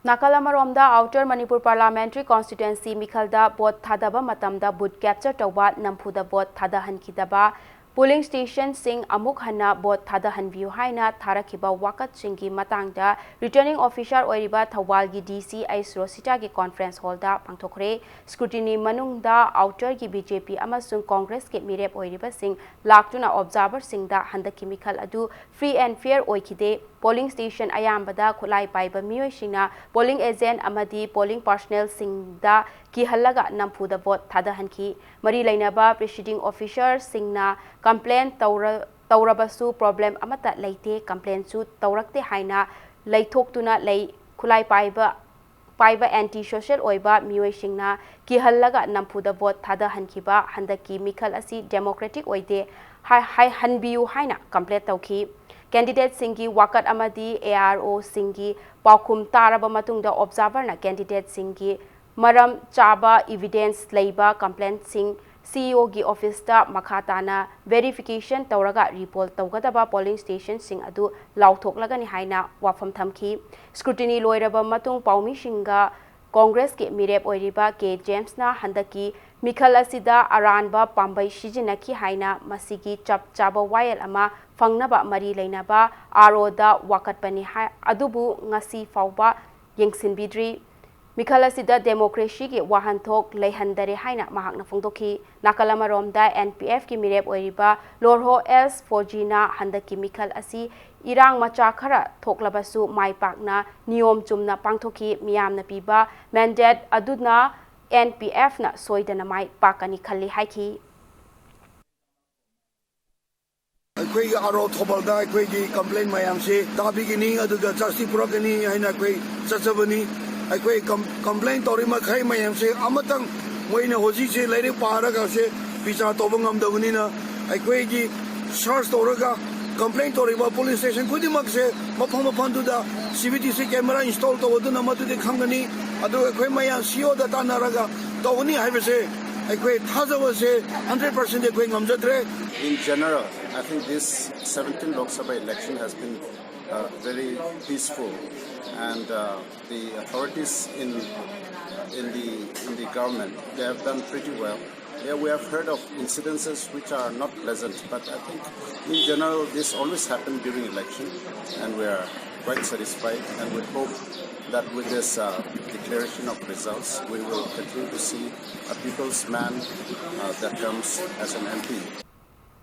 ꯅꯥꯀꯜ ꯑꯃꯔꯣꯝꯗ Outer Manipur Parliamentary Constituency ꯃꯤꯈꯜꯗ vote ꯊꯥꯗꯕ ꯃꯇꯝꯗ booth capture ꯇꯧꯕ, ꯅꯝꯐꯨꯗ vote ꯊꯥꯗꯍꯟꯈꯤꯗꯕ, polling stationꯁꯤꯡ ꯑꯃꯨꯛ ꯍꯟꯅ vote ꯊꯥꯗꯍꯟꯕꯤꯌꯨ ꯍꯥꯏꯅ ꯊꯥꯔꯛꯈꯤꯕ ꯋꯥꯀꯠꯁꯤꯡꯒꯤ ꯃꯇꯥꯡꯗ Returning Officer ꯑꯣꯏꯔꯤꯕ ꯊꯧꯕꯥꯜꯒꯤ DC ꯑꯩꯁ ꯔꯣꯁꯤꯇꯥꯒꯤ conference hallꯗ ꯄꯥꯡꯊꯣꯛꯈ꯭ꯔꯦ꯫ Scrutiny ꯃꯅꯨꯡꯗ Outerꯒꯤ BJP ꯑꯃꯁꯨꯡ Congressꯀꯤ ꯃꯤꯔꯦꯞ ꯑꯣꯏꯔꯤꯕꯁꯤꯡ ꯂꯥꯛꯇꯨꯅ observerꯁꯤꯡꯗ ꯍꯟꯗꯛꯀꯤ ꯃꯤꯈꯜ ꯑꯗꯨ free and fair ꯑꯣꯏꯈꯤꯗꯦ꯫ Polling station ꯑꯌꯥꯝꯕꯗ ꯈꯨꯠꯂꯥꯏ ꯄꯥꯏꯕ ꯃꯤꯑꯣꯏꯁꯤꯡꯅ polling agent ꯑꯃꯗꯤ polling personnelꯁꯤꯡꯗ ꯀꯤꯍꯜꯂꯒ ꯅꯝꯐꯨꯗ vote ꯊꯥꯗꯍꯟꯈꯤ꯫ ꯃꯔꯤ ꯂꯩꯅꯕ presiding officerꯁꯤꯡꯅ complaint ꯇꯧꯔ-, ꯇꯧꯔꯕꯁꯨ problem ꯑꯃꯠꯇ ꯂꯩꯇꯦ, complaintꯁꯨ ꯇꯧꯔꯛꯇꯦ ꯍꯥꯏꯅ ꯂꯩꯊꯣꯛꯇꯨꯅ ꯂꯩ꯫ ꯈꯨꯠꯂꯥꯏ ꯄꯥꯏꯕ, ꯄꯥꯏꯕ anti social ꯑꯣꯏꯕ ꯃꯤꯑꯣꯏꯁꯤꯡꯅ ꯀꯤꯍꯜꯂꯒ ꯅꯝꯐꯨꯗ vote ꯊꯥꯗꯍꯟꯈꯤꯕ ꯍꯟꯗꯛꯀꯤ ꯃꯤꯈꯜ ꯑꯁꯤ democratic ꯑꯣꯏꯗꯦ, ꯍꯥꯏ-, ꯍꯥꯏꯍꯟꯕꯤꯌꯨ ꯍꯥꯏꯅ complaint ꯇꯧꯈꯤ꯫ Candidateꯁꯤꯡꯒꯤ ꯋꯥꯀꯠ ꯑꯃꯗꯤ AROꯁꯤꯡꯒꯤ ꯄꯥꯎꯈꯨꯝ ꯇꯥꯔꯕ ꯃꯇꯨꯡꯗ observerꯅ candidateꯁꯤꯡꯒꯤ ꯃꯔꯝ ꯆꯥꯕ evidence ꯂꯩꯕ complaintꯁꯤꯡ ꯁꯤꯏꯑꯣꯒꯤ ꯑꯣꯐꯤꯁꯇ ꯃꯈꯥ ꯇꯥꯅ ꯚꯦꯔꯤꯐꯤꯀꯦꯁꯟ ꯇꯧꯔꯒ ꯔꯤꯄꯣꯔꯠ ꯇꯧꯒꯗꯕ ꯄꯣꯂꯤꯡ ꯁ꯭ꯇꯦꯁꯟꯁꯤꯡ ꯑꯗꯨ ꯂꯥꯎꯊꯣꯛꯂꯒꯅꯤ ꯍꯥꯏꯅ ꯋꯥꯐꯝ ꯊꯝꯈꯤ꯫ ꯁ꯭ꯀ꯭ꯔꯨꯇꯤꯅꯤ ꯂꯣꯏꯔꯕ ꯃꯇꯨꯡ ꯄꯥꯎꯃꯤꯁꯤꯡꯒ ꯀꯣꯡꯒ꯭ꯔꯦꯁꯀꯤ ꯃꯤꯔꯦꯞ ꯑꯣꯏꯔꯤꯕ ꯀꯦ ꯖꯦꯝꯁꯅ ꯍꯟꯗꯛꯀꯤ ꯃꯤꯈꯜ ꯑꯁꯤꯗ ꯑꯔꯥꯟꯕ ꯄꯥꯝꯕꯩ ꯁꯤꯖꯤꯟꯅꯈꯤ ꯍꯥꯏꯅ ꯃꯁꯤꯒꯤ ꯆꯞ ꯆꯥꯕ ꯋꯥꯌꯦꯜ ꯑꯃ ꯐꯪꯅꯕ ꯃꯔꯤ ꯂꯩꯅꯕ ꯑꯥꯔ ꯑꯣꯗ ꯋꯥꯀꯠꯄꯅꯤ ꯍꯥꯏ, ꯑꯗꯨꯕꯨ ꯉꯁꯤ ꯐꯥꯎꯕ ꯌꯦꯡꯁꯤꯟꯕꯤꯗ꯭ꯔꯤ꯫ ꯃꯤꯈꯜ ꯑꯁꯤꯗ ꯗꯦꯃꯣꯀ꯭ꯔꯦꯁꯤꯒꯤ ꯋꯥꯍꯟꯊꯣꯛ ꯂꯩꯍꯟꯗꯔꯦ ꯍꯥꯏꯅ ꯃꯍꯥꯛꯅ ꯐꯣꯡꯗꯣꯛꯈꯤ꯫ ꯅꯥꯀꯜ ꯑꯃꯔꯣꯝꯗ, ꯑꯦꯟ ꯄꯤ ꯑꯦꯐꯀꯤ ꯃꯤꯔꯦꯞ ꯑꯣꯏꯔꯤꯕ ꯂꯣꯔꯍꯣ ꯑꯦꯁ ꯐꯣꯔꯖꯤꯅ ꯍꯟꯗꯛꯀꯤ ꯃꯤꯈꯜ ꯑꯁꯤ ꯏꯔꯥꯡ ꯃꯆꯥ ꯈꯔ ꯊꯣꯛꯂꯕꯁꯨ ꯃꯥꯏ ꯄꯥꯛꯅ ꯅꯤꯌꯣꯝ ꯆꯨꯝꯅ ꯄꯥꯡꯊꯣꯛꯈꯤ꯫ ꯃꯤꯌꯥꯝꯅ ꯄꯤꯕ ꯃꯦꯟꯗꯦꯠ ꯑꯗꯨꯅ ꯑꯦꯟ ꯄꯤ ꯑꯦꯐꯅ ꯁꯣꯏꯗꯅ ꯃꯥꯏ ꯄꯥꯛꯀꯅꯤ ꯈꯜꯂꯤ ꯍꯥꯏꯈꯤ꯫ ꯑꯩꯈꯣꯏꯒꯤ ꯑꯥꯔ ꯑꯣ ꯊꯧꯕꯥꯜꯗ ꯑꯩꯈꯣꯏꯒꯤ ꯀꯝꯄ꯭ꯂꯦꯟ ꯃꯌꯥꯝꯁꯦ ꯇꯥꯕꯤꯒꯅꯤ, ꯑꯗꯨꯒ ꯖꯁꯇꯤꯁ ꯄꯨꯔꯛꯀꯅꯤ ꯍꯥꯏꯅ ꯑꯩꯈꯣꯏ ꯆꯠꯆꯕꯅꯤ꯫ ꯑꯩꯈꯣꯏ ꯀꯝ-, ꯀꯝꯄ꯭ꯂꯦꯟ ꯇꯧꯔꯤ ꯃꯈꯩ ꯃꯌꯥꯝꯁꯦ ꯑꯃꯇꯪ ꯃꯣꯏꯅ ꯍꯧꯖꯤꯛꯁꯦ ꯂꯥꯏꯔꯤꯛ ꯄꯥꯔꯒ ꯁꯦ ꯕꯤꯆꯥꯔ ꯇꯧꯕ ꯉꯝꯗꯕꯅꯤꯅ, ꯑꯩꯈꯣꯏꯒꯤ ꯁꯔꯆ ꯇꯧꯔꯒ ꯀꯝꯄ꯭ꯂꯦꯟ ꯇꯧꯔꯤꯕ ꯄꯣꯂꯤꯡ ꯁ꯭ꯇꯦꯁꯟ ꯈꯨꯗꯤꯡꯃꯛꯁꯦ ꯃꯐꯝ ꯃꯐꯝꯗꯨꯗ C V T C camera install ꯇꯧꯗꯨꯅ ꯃꯗꯨꯗꯤ ꯈꯪꯒꯅꯤ꯫ ꯑꯗꯨꯒ ꯑꯩꯈꯣꯏ ꯃꯌꯥꯝ ꯁꯤ ꯏ ꯑꯣꯗ ꯇꯥꯟꯅꯔꯒ ꯇꯧꯒꯅꯤ ꯍꯥꯏꯕꯁꯦ ꯑꯩꯈꯣꯏ ꯊꯥꯖꯕꯁꯦ ꯍꯟꯗ꯭ꯔꯦꯠ ꯄꯥꯔꯁꯦꯟꯗꯤ ꯑꯩꯈꯣꯏ ꯉꯝꯖꯗ꯭ꯔꯦ꯫ In general, I think this seventeen Lok Sabha election has been uh, very peaceful, and uh, the authorities in in the in the government, they have done pretty well. Yeah, we have heard of incidences which are not pleasant, but I think in general this always happened during election, and we are quite satisfied, and we hope that with this uh, declaration of results, we will continue to see a people's man uh, that comes as an M P.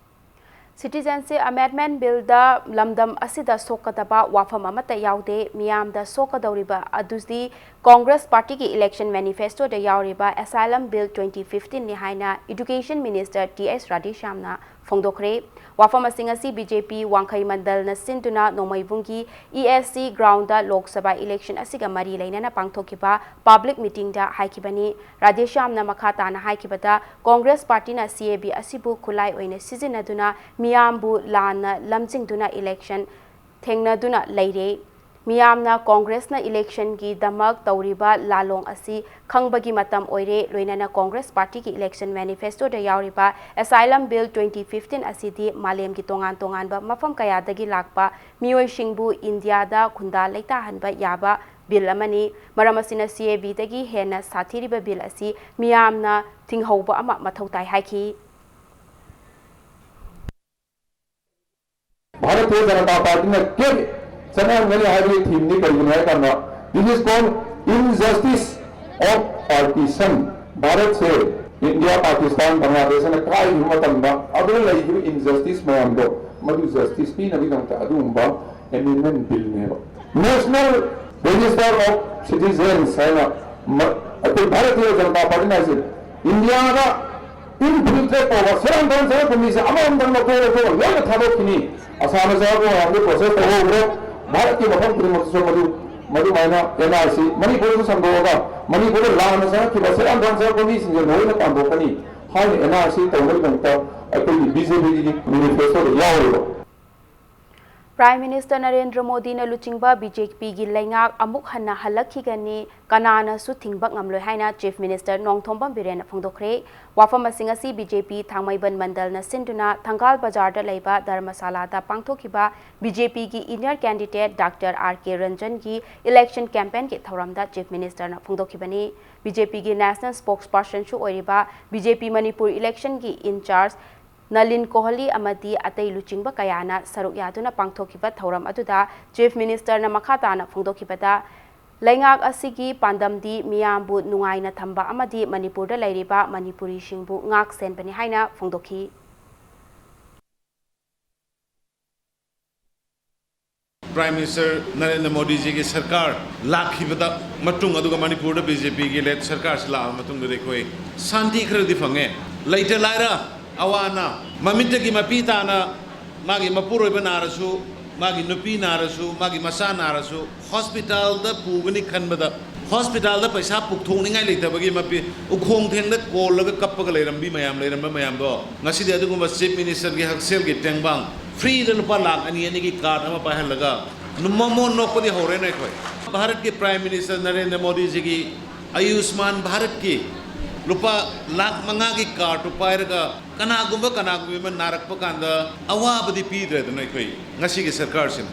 Citizenship Amendment Billꯗ ꯂꯝꯗꯝ ꯑꯁꯤꯗ ꯁꯣꯛꯀꯗꯕ ꯋꯥꯐꯝ ꯑꯃꯠꯇ ꯌꯥꯎꯗꯦ꯫ ꯃꯤꯌꯥꯝꯗ ꯁꯣꯛꯀꯗꯧꯔꯤꯕ ꯑꯗꯨꯗꯤ ꯀꯣꯡꯒ꯭ꯔꯦꯁ ꯄꯥꯔꯇꯤꯒꯤ election manifestoꯗ ꯌꯥꯎꯔꯤꯕ Asylum Bill twenty fifteenꯅꯤ ꯍꯥꯏꯅ Education Minister ꯇꯤ ꯑꯦꯁ ꯔꯥꯙꯦꯁ꯭ꯌꯥꯝꯅ ꯐꯣꯡꯗꯣꯛꯈ꯭ꯔꯦ꯫ ꯋꯥꯐꯝ ꯑꯁꯤꯡ ꯑꯁꯤ ꯕꯤ ꯖꯦ ꯄꯤ ꯋꯥꯡꯈꯩ ꯃꯟꯗꯜꯅ ꯁꯤꯟꯗꯨꯅ ꯅꯣꯡꯃꯩꯕꯨꯡꯒꯤ E S C ground Lok Sabha election ꯑꯁꯤꯒ ꯃꯔꯤ ꯂꯩꯅꯅ ꯄꯥꯡꯊꯣꯛꯈꯤꯕ public meetingꯗ ꯍꯥꯏꯈꯤꯕꯅꯤ꯫ ꯔꯥꯙꯦꯁ꯭ꯌꯥꯝꯅ ꯃꯈꯥ ꯇꯥꯅ ꯍꯥꯏꯈꯤꯕꯗ, ꯀꯣꯡꯒ꯭ꯔꯦꯁ ꯄꯥꯔꯇꯤꯅ ꯁꯤ ꯑꯦ ꯕꯤ ꯑꯁꯤꯕꯨ ꯈꯨꯠꯂꯥꯏ ꯑꯣꯏꯅ ꯁꯤꯖꯤꯟꯅꯗꯨꯅ ꯃꯤꯌꯥꯝꯕꯨ ꯂꯥꯟꯅ ꯂꯝꯖꯤꯡꯗꯨꯅ election ꯊꯦꯡꯅꯗꯨꯅ ꯂꯩꯔꯦ꯫ ꯃꯤꯌꯥꯝꯅ ꯀꯣꯡꯒ꯭ꯔꯦꯁꯅ ꯏꯂꯦꯛꯁꯟꯒꯤꯗꯃꯛ ꯇꯧꯔꯤꯕ ꯂꯥꯂꯣꯡ ꯑꯁꯤ ꯈꯪꯕꯒꯤ ꯃꯇꯝ ꯑꯣꯏꯔꯦ, ꯂꯣꯏꯅꯅ ꯀꯣꯡꯒ꯭ꯔꯦꯁ ꯄꯥꯔꯇꯤꯒꯤ ꯏꯂꯦꯛꯁꯟ ꯃꯦꯅꯤꯐꯦꯁꯇꯣꯗ ꯌꯥꯎꯔꯤꯕ ꯑꯦꯁꯥꯏꯂꯝ ꯕꯤꯜ ꯇ꯭ꯋꯦꯟꯇꯤ ꯐꯤꯐꯇꯤꯟ ꯑꯁꯤꯗꯤ ꯃꯥꯂꯦꯝꯒꯤ ꯇꯣꯉꯥꯟ ꯇꯣꯉꯥꯟꯕ ꯃꯐꯝ ꯀꯌꯥꯗꯒꯤ ꯂꯥꯛꯄ ꯃꯤꯑꯣꯏꯁꯤꯡꯕꯨ ꯏꯟꯗꯤꯌꯥꯗ ꯈꯨꯟꯗꯥ ꯂꯩꯇꯥꯍꯟꯕ ꯌꯥꯕ ꯕꯤꯜ ꯑꯃꯅꯤ꯫ ꯃꯔꯝ ꯑꯁꯤꯅ ꯁꯤ ꯑꯦ ꯕꯤꯗꯒꯤ ꯍꯦꯟꯅ ꯁꯥꯊꯤꯔꯤꯕ ꯕꯤꯜ ꯑꯁꯤ ꯃꯤꯌꯥꯝꯅ ꯊꯤꯡꯍꯧꯕ ꯑꯃ ꯃꯊꯧ ꯇꯥꯏ ꯍꯥꯏꯈꯤ꯫ ꯚꯥꯔꯇꯤꯌ ꯖꯅꯇꯥ ꯄꯥꯔꯇꯤꯅ ꯀꯦꯞ ꯆꯠꯅꯍꯟꯒꯅꯤ ꯍꯥꯏꯕꯒꯤ ꯊꯤꯝꯗꯤ ꯀꯔꯤꯒꯤꯅꯣ ꯍꯥꯏ ꯀꯥꯟꯗ, this is called injustice of partition. ꯚꯥꯔꯠꯁꯦ ꯏꯟꯗꯤꯌꯥ, ꯄꯥꯀꯤꯁꯇꯥꯟ, ꯕꯪꯒ꯭ꯂꯥꯗꯦꯁ ꯍꯥꯏꯅ ꯀꯥꯏꯈꯤꯕ ꯃꯇꯝꯗ ꯑꯗꯨꯗ ꯂꯩꯈꯤꯕ injustice ꯃꯌꯥꯝꯗꯣ ꯃꯗꯨ justice ꯄꯤꯅꯕꯒꯤꯗꯃꯛꯇ ꯑꯗꯨꯒꯨꯝꯕ amendment billꯅꯦꯕ꯫ National Register of Citizens ꯍꯥꯏꯅ ꯃ-, ꯑꯩꯈꯣꯏ ꯚꯥꯔꯇꯤꯌ ꯖꯅꯇꯥ ꯄꯥꯔꯇꯤꯅ ꯍꯥꯏꯁꯦ, ꯏꯟꯗꯤꯌꯥꯗ infiltrate ꯇꯧꯕ ꯁꯦꯔꯥꯟ ꯇꯨꯔꯥꯟ ꯆꯪꯉꯛꯄ ꯃꯤꯁꯦ ꯑꯃꯃꯝꯇꯪ ꯂꯧꯊꯣꯛ ꯂꯧꯊꯣꯛꯑꯒ ꯂꯣꯏꯅ ꯊꯥꯗꯣꯛꯈꯤꯅꯤ꯫ ꯑꯁꯥꯝꯗ ꯆꯪꯉꯛꯄ ꯃꯌꯥꯝꯗꯨ process ꯇꯧꯍꯧꯈ꯭ꯔꯦ꯫ ꯚꯥꯔꯠꯀꯤ ꯃꯐꯝ ꯈꯨꯗꯤꯡꯃꯛꯇꯁꯨ ꯃꯗꯨ, ꯃꯗꯨꯃꯥꯏꯅ ꯑꯦꯟ ꯑꯥꯔ ꯁꯤ ꯃꯅꯤꯄꯨꯔꯗꯁꯨ ꯁꯟꯗꯣꯛꯑꯒ ꯃꯅꯤꯄꯨꯔꯗ ꯂꯥꯟꯅ ꯆꯪꯉꯛꯈꯤꯕ ꯁꯦꯔꯥꯟ ꯇꯨꯔꯥꯟ ꯆꯪꯉꯛꯄ ꯃꯤꯁꯤꯡꯁꯦ ꯂꯣꯏꯅ ꯇꯥꯟꯊꯣꯛꯀꯅꯤ ꯍꯥꯏꯅ ꯑꯦꯟ ꯑꯥꯔ ꯁꯤ ꯇꯧꯅꯕꯒꯤꯗꯃꯛꯇ ꯑꯩꯈꯣꯏꯒꯤ ꯕꯤ ꯖꯦ ꯄꯤꯒꯤ manifestoꯗ ꯌꯥꯎꯔꯤꯕ꯫ Prime Minister ꯅꯔꯦꯟꯗ꯭ꯔ ꯃꯣꯗꯤꯅ ꯂꯨꯆꯤꯡꯕ ꯕꯤ ꯖꯦ ꯄꯤꯒꯤ ꯂꯩꯉꯥꯛ ꯑꯃꯨꯛ ꯍꯟꯅ ꯍꯜꯂꯛꯈꯤꯒꯅꯤ, ꯀꯅꯥꯅꯁꯨ ꯊꯤꯡꯕ ꯉꯝꯂꯣꯏ ꯍꯥꯏꯅ Chief Minister ꯅꯣꯡꯊꯣꯝꯕꯝ ꯕꯤꯔꯦꯟꯅ ꯐꯣꯡꯗꯣꯛꯈ꯭ꯔꯦ꯫ ꯋꯥꯐꯝꯁꯤꯡ ꯑꯁꯤ ꯕꯤ ꯖꯦ ꯄꯤ ꯊꯥꯡꯃꯩꯕꯟ ꯃꯟꯗꯜꯅ ꯁꯤꯟꯗꯨꯅ ꯊꯪꯒꯥꯜ ꯕꯖꯥꯔꯗ ꯂꯩꯕ ꯙꯔꯃꯁꯥꯂꯥꯗ ꯄꯥꯡꯊꯣꯛꯈꯤꯕ ꯕꯤ ꯖꯦ ꯄꯤꯒꯤ ꯏꯟꯅꯔ ꯀꯦꯟꯗꯤꯗꯦꯠ ꯗꯥꯛꯇꯔ ꯑꯥꯔ ꯀꯦ ꯔꯟꯖꯟꯒꯤ ꯏꯂꯦꯛꯁꯟ ꯀꯦꯝꯄꯦꯟꯒꯤ ꯊꯧꯔꯝꯗ Chief Ministerꯅ ꯐꯣꯡꯗꯣꯛꯈꯤꯕꯅꯤ꯫ ꯕꯤ ꯖꯦ ꯄꯤꯒꯤ ꯅꯦꯁꯅꯦꯜ ꯁ꯭ꯄꯣꯛꯁꯄꯔꯁꯟꯁꯨ ꯑꯣꯏꯔꯤꯕ ꯕꯤ ꯖꯦ ꯄꯤ ꯃꯅꯤꯄꯨꯔ ꯏꯂꯦꯛꯁꯟꯒꯤ ꯏꯟꯆꯥꯔꯖ ꯅꯂꯤꯟ ꯀꯣꯍꯂꯤ ꯑꯃꯗꯤ ꯑꯇꯩ ꯂꯨꯆꯤꯡꯕ ꯀꯌꯥꯅ ꯁꯔꯨꯛ ꯌꯥꯗꯨꯅ ꯄꯥꯡꯊꯣꯛꯈꯤꯕ ꯊꯧꯔꯝ ꯑꯗꯨꯗ Chief Ministerꯅ ꯃꯈꯥ ꯇꯥꯅ ꯐꯣꯡꯗꯣꯛꯈꯤꯕꯗ, ꯂꯩꯉꯥꯛ ꯑꯁꯤꯒꯤ ꯄꯥꯟꯗꯝꯗꯤ ꯃꯤꯌꯥꯝꯕꯨ ꯅꯨꯡꯉꯥꯏꯅ ꯊꯝꯕ ꯑꯃꯗꯤ ꯃꯅꯤꯄꯨꯔꯗ ꯂꯩꯔꯤꯕ ꯃꯅꯤꯄꯨꯔꯤꯁꯤꯡꯕꯨ ꯉꯥꯛ ꯁꯦꯟꯕꯅꯤ ꯍꯥꯏꯅ ꯐꯣꯡꯗꯣꯛꯈꯤ꯫ Prime Minister ꯅꯔꯦꯟꯗ꯭ꯔ ꯃꯣꯗꯤꯖꯤꯒꯤ ꯁꯔꯀꯥꯔ ꯂꯥꯛꯈꯤꯕꯗ ꯃꯇꯨꯡ, ꯑꯗꯨꯒ ꯃꯅꯤꯄꯨꯔꯗ ꯕꯤ ꯖꯦ ꯄꯤꯒꯤ led ꯁꯔꯀꯥꯔꯁꯤ ꯂꯥꯛꯑꯕ ꯃꯇꯨꯡꯗꯗꯤ ꯑꯩꯈꯣꯏ ꯁꯥꯟꯇꯤ ꯈꯔꯗꯤ ꯐꯪꯉꯦ꯫ ꯂꯩꯇ ꯂꯥꯏꯔ, ꯑꯋꯥ ꯑꯅꯥ, ꯃꯃꯤꯠꯇꯒꯤ ꯃꯄꯤ ꯇꯥꯅ ꯃꯥꯒꯤ ꯃꯄꯨꯔꯣꯏꯕ ꯅꯥꯔꯁꯨ, ꯃꯥꯒꯤ ꯅꯨꯄꯤ ꯅꯥꯔꯁꯨ, ꯃꯥꯒꯤ ꯃꯆꯥ ꯅꯥꯔꯁꯨ, ꯍꯣꯁꯄꯤꯇꯥꯜꯗ ꯄꯨꯒꯅꯤ ꯈꯟꯕꯗ ꯍꯣꯁꯄꯤꯇꯥꯜꯗ ꯄꯩꯁꯥ ꯄꯨꯊꯣꯛꯅꯤꯡꯉꯥꯏ ꯂꯩꯇꯕꯒꯤ ꯃꯄꯤ ꯎꯈꯣꯡ ꯊꯦꯡꯗ ꯀꯣꯜꯂꯒ ꯀꯞꯄꯒ ꯂꯩꯔꯝꯕꯤ ꯃꯌꯥꯝ, ꯂꯩꯔꯝꯕ ꯃꯌꯥꯝꯗꯣ ꯉꯁꯤꯗꯤ ꯑꯗꯨꯒꯨꯝꯕ Chief Ministerꯒꯤ ꯍꯛꯁꯦꯜꯒꯤ ꯇꯦꯡꯕꯥꯡ freeꯗ ꯂꯨꯄꯥ ꯂꯥꯈ ꯑꯅꯤ, ꯑꯅꯤꯒꯤ card ꯑꯃ ꯄꯥꯏꯍꯜꯂꯒ ꯃꯃꯣꯟ ꯅꯣꯛꯄꯗꯤ ꯍꯧꯔꯦꯅꯦ ꯑꯩꯈꯣꯏ꯫ ꯚꯥꯔꯠꯀꯤ Prime Minister ꯅꯔꯦꯟꯗ꯭ꯔ ꯃꯣꯗꯤꯖꯤꯒꯤ ꯑꯌꯨꯁꯃꯥꯟ ꯚꯥꯔꯠꯀꯤ ꯂꯨꯄꯥ ꯂꯥꯈ ꯃꯉꯥꯒꯤ cardꯇꯨ ꯄꯥꯏꯔꯒ ꯀꯅꯥꯒꯨꯝꯕ ꯀꯅꯥꯒꯨꯝꯕ ꯑꯃ ꯅꯥꯔꯛꯄ ꯀꯥꯟꯗ ꯑꯋꯥꯕꯗꯤ ꯄꯤꯗ꯭ꯔꯦꯗꯅ ꯑꯩꯈꯣꯏ ꯉꯁꯤꯒꯤ ꯁꯔꯀꯥꯔꯁꯤꯅ꯫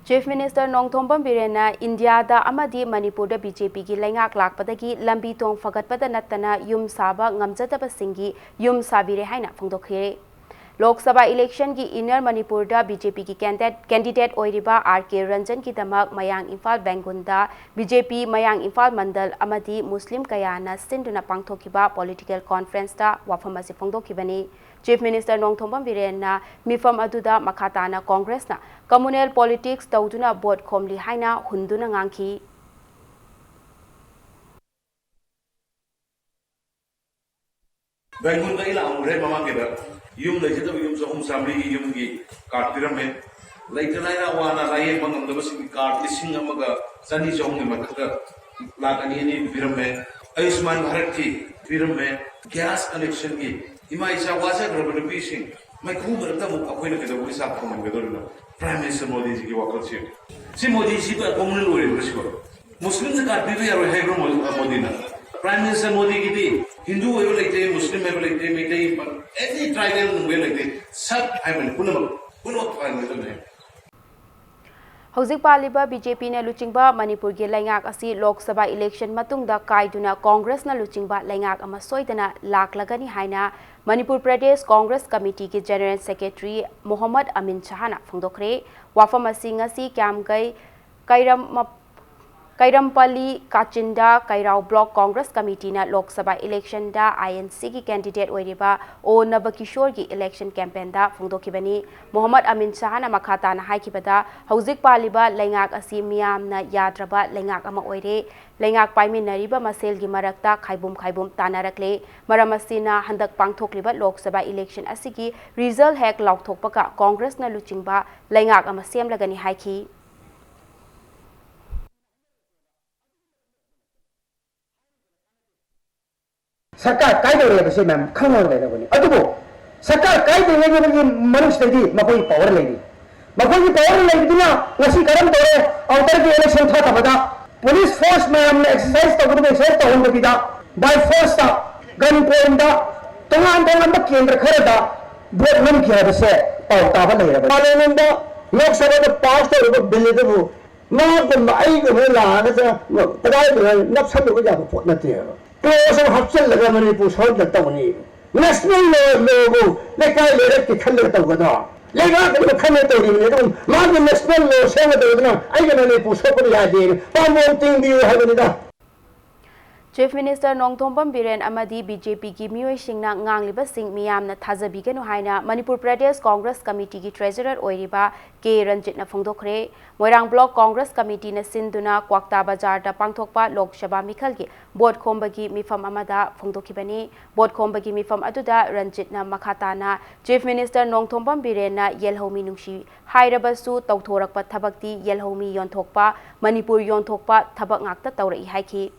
Chief Minister ꯅꯣꯡꯊꯣꯝꯕꯝ ꯕꯤꯔꯦꯟꯅ ꯏꯟꯗꯤꯌꯥꯗ ꯑꯃꯗꯤ ꯃꯅꯤꯄꯨꯔꯗ BJPꯒꯤ ꯂꯩꯉꯥꯛ ꯂꯥꯛꯄꯗꯒꯤ ꯂꯝꯕꯤ ꯊꯣꯡ ꯐꯒꯠꯄꯗ ꯅꯠꯇꯅ ꯌꯨꯝ ꯁꯥꯕ ꯉꯝꯖꯗꯕꯁꯤꯡꯒꯤ ꯌꯨꯝ ꯁꯥꯕꯤꯔꯦ ꯍꯥꯏꯅ ꯐꯣꯡꯗꯣꯛꯈꯤ꯫ ꯂꯣꯛ ꯁꯚꯥ electionꯒꯤ Inner ꯃꯅꯤꯄꯨꯔꯗ BJPꯒꯤ candidate, candidate ꯑꯣꯏꯔꯤꯕ R K ꯔꯟꯖꯟꯒꯤꯗꯃꯛ ꯃꯌꯥꯡ ꯏꯝꯐꯥꯜ ꯕꯦꯡꯒꯨꯟꯗ BJP ꯃꯌꯥꯡ ꯏꯝꯐꯥꯜ ꯃꯟꯗꯜ ꯑꯃꯗꯤ ꯃꯨꯁꯂꯤꯝ ꯀꯌꯥꯅ ꯁꯤꯟꯗꯨꯅ ꯄꯥꯡꯊꯣꯛꯈꯤꯕ political conferenceꯇ ꯋꯥꯐꯝ ꯑꯁꯤ ꯐꯣꯡꯗꯣꯛꯈꯤꯕꯅꯤ꯫ Chief Minister ꯅꯣꯡꯊꯣꯝꯕꯝ ꯕꯤꯔꯦꯟꯅ ꯃꯤꯐꯝ ꯑꯗꯨꯗ ꯃꯈꯥ ꯇꯥꯅ Congressꯅ communal politics ꯇꯧꯗꯨꯅ vote ꯈꯣꯝꯂꯤ ꯍꯥꯏꯅ ꯍꯨꯟꯗꯨꯅ ꯉꯥꯡꯈꯤ꯫ ꯕꯦꯡꯒꯨꯜꯗ ꯑꯩ ꯂꯥꯛꯑꯝꯈ꯭ꯔꯦ ꯃꯃꯥꯡꯒꯤꯗ꯫ ꯌꯨꯝ ꯂꯩꯖꯗꯕ ꯌꯨꯝ ꯆꯍꯨꯝ ꯆꯥꯃꯔꯤꯒꯤ ꯌꯨꯝꯒꯤ card ꯄꯤꯔꯝꯃꯦ꯫ ꯂꯩꯇ ꯂꯥꯏꯔ ꯋꯥꯅ ꯂꯥꯌꯦꯡꯕ ꯉꯝꯗꯕꯁꯤꯡꯒꯤ card ꯂꯤꯁꯤꯡ ꯑꯃꯒ ꯆꯅꯤ ꯆꯍꯨꯝꯒꯤ ꯃꯊꯛꯇ ꯂꯥꯈ ꯑꯅꯤ ꯑꯅꯤ ꯄꯤꯔꯝꯃꯦ꯫ ꯑꯌꯨꯁꯃꯥꯟ ꯚꯥꯔꯠꯀꯤ ꯄꯤꯔꯝꯃꯦ꯫ Gas connectionꯒꯤ ꯏꯃꯥ ꯏꯆꯥ ꯋꯥꯖꯈ꯭ꯔꯕ ꯅꯨꯄꯤꯁꯤꯡ ꯃꯩꯈꯨ ꯃꯔꯛꯇ ꯑꯃꯨꯛ ꯑꯩꯈꯣꯏꯅ ꯀꯩꯗꯧꯕꯒꯤ ꯆꯥꯛ ꯊꯣꯡꯍꯟꯒꯗꯧꯔꯤꯅꯣ? Prime Minister ꯃꯣꯗꯤꯖꯤꯒꯤ ꯋꯥꯈꯜꯁꯤ꯫ ꯁꯤ ꯃꯣꯗꯤꯁꯤꯕꯨ ꯑꯄꯪꯕꯅ ꯂꯣꯏꯔꯤꯕ꯭ꯔꯥ ꯁꯤꯕꯣ? ꯃꯨꯁꯂꯤꯝꯗ card ꯄꯤꯕ ꯌꯥꯔꯣꯏ ꯍꯥꯏꯕ꯭ꯔꯣ ꯃꯣ-, ꯃꯣꯗꯤꯅ? Prime Minister ꯃꯣꯗꯤꯒꯤꯗꯤ ꯍꯤꯟꯗꯨ ꯑꯣꯏꯕ ꯂꯩꯇꯦ, ꯃꯨꯁꯂꯤꯝ ꯑꯣꯏꯕ ꯂꯩꯇꯦ, ꯃꯩꯇꯩ, any tribal ꯅꯨꯡꯕ ꯂꯩꯇꯦ, ꯁꯛ ꯍꯥꯏꯕꯅꯤ ꯄꯨꯝꯅꯃꯛ, ꯄꯨꯝꯅꯃꯛ ꯊꯥꯍꯟꯒꯗꯕꯅꯤ ꯍꯥꯏ꯫ ꯍꯧꯖꯤꯛ ꯄꯥꯜꯂꯤꯕ BJPꯅ ꯂꯨꯆꯤꯡꯕ ꯃꯅꯤꯄꯨꯔꯒꯤ ꯂꯩꯉꯥꯛ ꯑꯁꯤ ꯂꯣꯛ ꯁꯚꯥ election ꯃꯇꯨꯡꯗ ꯀꯥꯏꯗꯨꯅ Congressꯅ ꯂꯨꯆꯤꯡꯕ ꯂꯩꯉꯥꯛ ꯑꯃ ꯁꯣꯏꯗꯅ ꯂꯥꯛꯂꯒꯅꯤ ꯍꯥꯏꯅ Manipur Pradesh Congress Committeeꯒꯤ General Secretary Mohammad ꯑꯃꯤꯟ ꯁꯍꯥꯅ ꯐꯣꯡꯗꯣꯛꯈ꯭ꯔꯦ꯫ ꯋꯥꯐꯝ ꯑꯁꯤ ꯉꯁꯤ ꯀ꯭ꯌꯥꯝꯒꯩ ꯀꯩꯔꯝ-, ꯀꯩꯔꯝꯄꯜꯂꯤ ꯀꯥꯆꯤꯟꯗ ꯀꯩꯔꯥꯎ Block Congress Committeeꯅ Lok Sabha electionꯗ INCꯒꯤ candidate ꯑꯣꯏꯔꯤꯕ ꯑꯣ ꯅꯕꯀꯤꯁꯣꯔꯒꯤ election campaignꯗ ꯐꯣꯡꯗꯣꯛꯈꯤꯕꯅꯤ꯫ ꯃꯣꯍꯝꯃꯗ ꯑꯃꯤꯟ ꯁꯍꯥꯅ ꯃꯈꯥ ꯇꯥꯅ ꯍꯥꯏꯈꯤꯕꯗ, ꯍꯧꯖꯤꯛ ꯄꯥꯜꯂꯤꯕ ꯂꯩꯉꯥꯛ ꯑꯁꯤ ꯃꯤꯌꯥꯝꯅ ꯌꯥꯗ꯭ꯔꯕ ꯂꯩꯉꯥꯛ ꯑꯃ ꯑꯣꯏꯔꯦ꯫ ꯂꯩꯉꯥꯛ ꯄꯥꯏꯃꯤꯟꯅꯔꯤꯕ ꯃꯁꯦꯜꯒꯤ ꯃꯔꯛꯇ ꯈꯥꯏꯕꯨꯝ ꯈꯥꯏꯕꯨꯝ ꯇꯥꯅꯔꯛꯂꯦ꯫ ꯃꯔꯝ ꯑꯁꯤꯅ ꯍꯟꯗꯛ ꯄꯥꯡꯊꯣꯛꯂꯤꯕ ꯂꯣꯛ ꯁꯚꯥ election ꯑꯁꯤꯒꯤ result ꯍꯦꯛ ꯂꯥꯎꯊꯣꯛꯄꯒ Congressꯅ ꯂꯨꯆꯤꯡꯕ ꯂꯩꯉꯥꯛ ꯑꯃ ꯁꯦꯝꯂꯒꯅꯤ ꯍꯥꯏꯈꯤ꯫ ꯁꯔꯀꯥꯔ ꯀꯥꯏꯗꯧꯔꯦ ꯍꯥꯏꯕꯁꯦ ꯃꯌꯥꯝ ꯈꯪꯉꯒ ꯂꯩꯔꯕꯅꯤ꯫ ꯑꯗꯨꯕꯨ ꯁꯔꯀꯥꯔ ꯀꯥꯏꯗ꯭ꯔꯤꯉꯩꯒꯤ ꯃꯅꯨꯡꯁꯤꯗꯗꯤ ꯃꯈꯣꯏ power ꯂꯩꯔꯤ꯫ ꯃꯈꯣꯏꯒꯤ ꯄꯋꯥꯔ ꯂꯩꯕꯗꯨꯅ ꯉꯁꯤ ꯀꯔꯝ ꯇꯧꯔꯦ? ꯑꯥꯎꯇꯔꯒꯤ ꯏꯂꯦꯛꯁꯟ ꯊꯥꯗꯕꯗ ꯄꯨꯂꯤꯁ ꯐꯣꯔꯁ ꯃꯌꯥꯝꯅ ꯑꯦꯛꯁꯔꯁꯥꯏꯁ ꯇꯧꯒꯗꯕ ꯑꯦꯛꯁꯔꯁꯥꯏꯁ ꯇꯧꯍꯟꯗꯕꯤꯗ, ꯕꯥꯏ ꯐꯣꯔꯁꯇ, ꯒꯟ ꯄꯣꯏꯟꯗ, ꯇꯣꯉꯥꯟ ꯇꯣꯉꯥꯟꯕ ꯀꯦꯟꯗ꯭ꯔ ꯈꯔꯗ ꯚꯣꯠ ꯅꯝꯈꯤ ꯍꯥꯏꯕꯁꯦ ꯄꯥꯎ ꯇꯥꯕ ꯂꯩꯔꯕꯅꯤ꯫ ꯄꯥꯔꯂꯤꯌꯥꯃꯦꯟꯗ, ꯂꯣꯛ ꯁꯚꯥꯗ ꯄꯥꯁ ꯇꯧꯔꯤꯕ ꯕꯤꯜ ꯑꯗꯨꯕꯨ ꯃꯥꯒꯨꯝꯕ ꯑꯩꯒꯨꯝꯕ ꯂꯥꯛꯑꯒ ꯀꯗꯥꯏꯗꯅꯣ ꯅꯞꯁꯜꯂꯨꯕ ꯌꯥꯕ ꯄꯣꯠ ꯅꯠꯇꯦꯕ꯫ ꯀ꯭ꯂꯣꯖ ꯑꯃ ꯍꯥꯞꯆꯤꯜꯂꯒ ꯃꯅꯤꯄꯨꯔ ꯁꯣꯝꯗ ꯇꯧꯅꯤ꯫ ꯅꯦꯁꯅꯦꯜ ꯂꯣ, ꯂꯣꯕꯨ ꯂꯩꯀꯥꯏ ꯂꯩꯔꯛꯀꯤ ꯈꯜꯂꯒ ꯇꯧꯒꯗ꯭ꯔꯣ? ꯂꯩꯕꯥꯛ ꯑꯗꯨꯕꯨ ꯈꯟꯅ ꯇꯧꯔꯤꯕꯅꯤ꯫ ꯑꯗꯨꯝ ꯃꯥꯒꯤ ꯅꯦꯁꯅꯦꯜ ꯂꯣ ꯁꯦꯝꯒꯗꯧꯕꯗꯨꯅ ꯑꯩꯒꯤ ꯃꯅꯤꯄꯨꯔ ꯁꯣꯛꯄꯗꯤ ꯌꯥꯗꯦ꯫ ꯄꯥꯝꯕꯣꯝ ꯇꯤꯡꯕꯤꯌꯨ ꯍꯥꯏꯕꯅꯤꯗ꯫ ꯆꯤꯐ ꯃꯤꯅꯤꯁꯇꯔ ꯅꯣꯡꯊꯣꯝꯕꯝ ꯕꯤꯔꯦꯟ ꯑꯃꯗꯤ ꯕꯤ ꯖꯦ ꯄꯤꯒꯤ ꯃꯤꯑꯣꯏꯁꯤꯡꯅ ꯉꯥꯡꯂꯤꯕꯁꯤꯡ ꯃꯤꯌꯥꯝꯅ ꯊꯥꯖꯕꯤꯒꯅꯨ ꯍꯥꯏꯅ ꯃꯅꯤꯄꯨꯔ ꯄ꯭ꯔꯗꯦꯁ ꯀꯣꯡꯒ꯭ꯔꯦꯁ ꯀꯃꯤꯇꯤꯒꯤ ꯇ꯭ꯔꯦꯖꯔꯔ ꯑꯣꯏꯔꯤꯕ ꯀꯦ ꯔꯟꯖꯤꯠꯅ ꯐꯣꯡꯗꯣꯛꯈ꯭ꯔꯦ꯫ ꯃꯣꯏꯔꯥꯡ ꯕ꯭ꯂꯣꯛ ꯀꯣꯡꯒ꯭ꯔꯦꯁ ꯀꯃꯤꯇꯤꯅ ꯁꯤꯟꯗꯨꯅ ꯀ꯭ꯋꯥꯛꯇꯥ ꯕꯖꯥꯔꯗ ꯄꯥꯡꯊꯣꯛꯄ ꯂꯣꯛ ꯁꯚꯥ ꯃꯤꯈꯜꯒꯤ ꯚꯣꯠ ꯈꯣꯝꯕꯒꯤ ꯃꯤꯐꯝ ꯑꯃꯗ ꯐꯣꯡꯗꯣꯛꯈꯤꯕꯅꯤ꯫ ꯚꯣꯠ ꯈꯣꯝꯕꯒꯤ ꯃꯤꯐꯝ ꯑꯗꯨꯗ ꯔꯟꯖꯤꯠꯅ ꯃꯈꯥ ꯇꯥꯅ ꯆꯤꯐ ꯃꯤꯅꯤꯁꯇꯔ ꯅꯣꯡꯊꯣꯝꯕꯝ ꯕꯤꯔꯦꯟꯅ ꯌꯦꯜꯍꯧꯃꯤ ꯅꯨꯡꯁꯤ ꯍꯥꯏꯔꯕꯁꯨ ꯇꯧꯊꯣꯔꯛꯄ ꯊꯕꯛꯇꯤ ꯌꯦꯜꯍꯧꯃꯤ ꯌꯣꯟꯊꯣꯛꯄ, ꯃꯅꯤꯄꯨꯔ ꯌꯣꯟꯊꯣꯛꯄ ꯊꯕꯛ ꯉꯥꯛꯇ ꯇꯧꯔꯛꯏ ꯍꯥꯏꯈꯤ꯫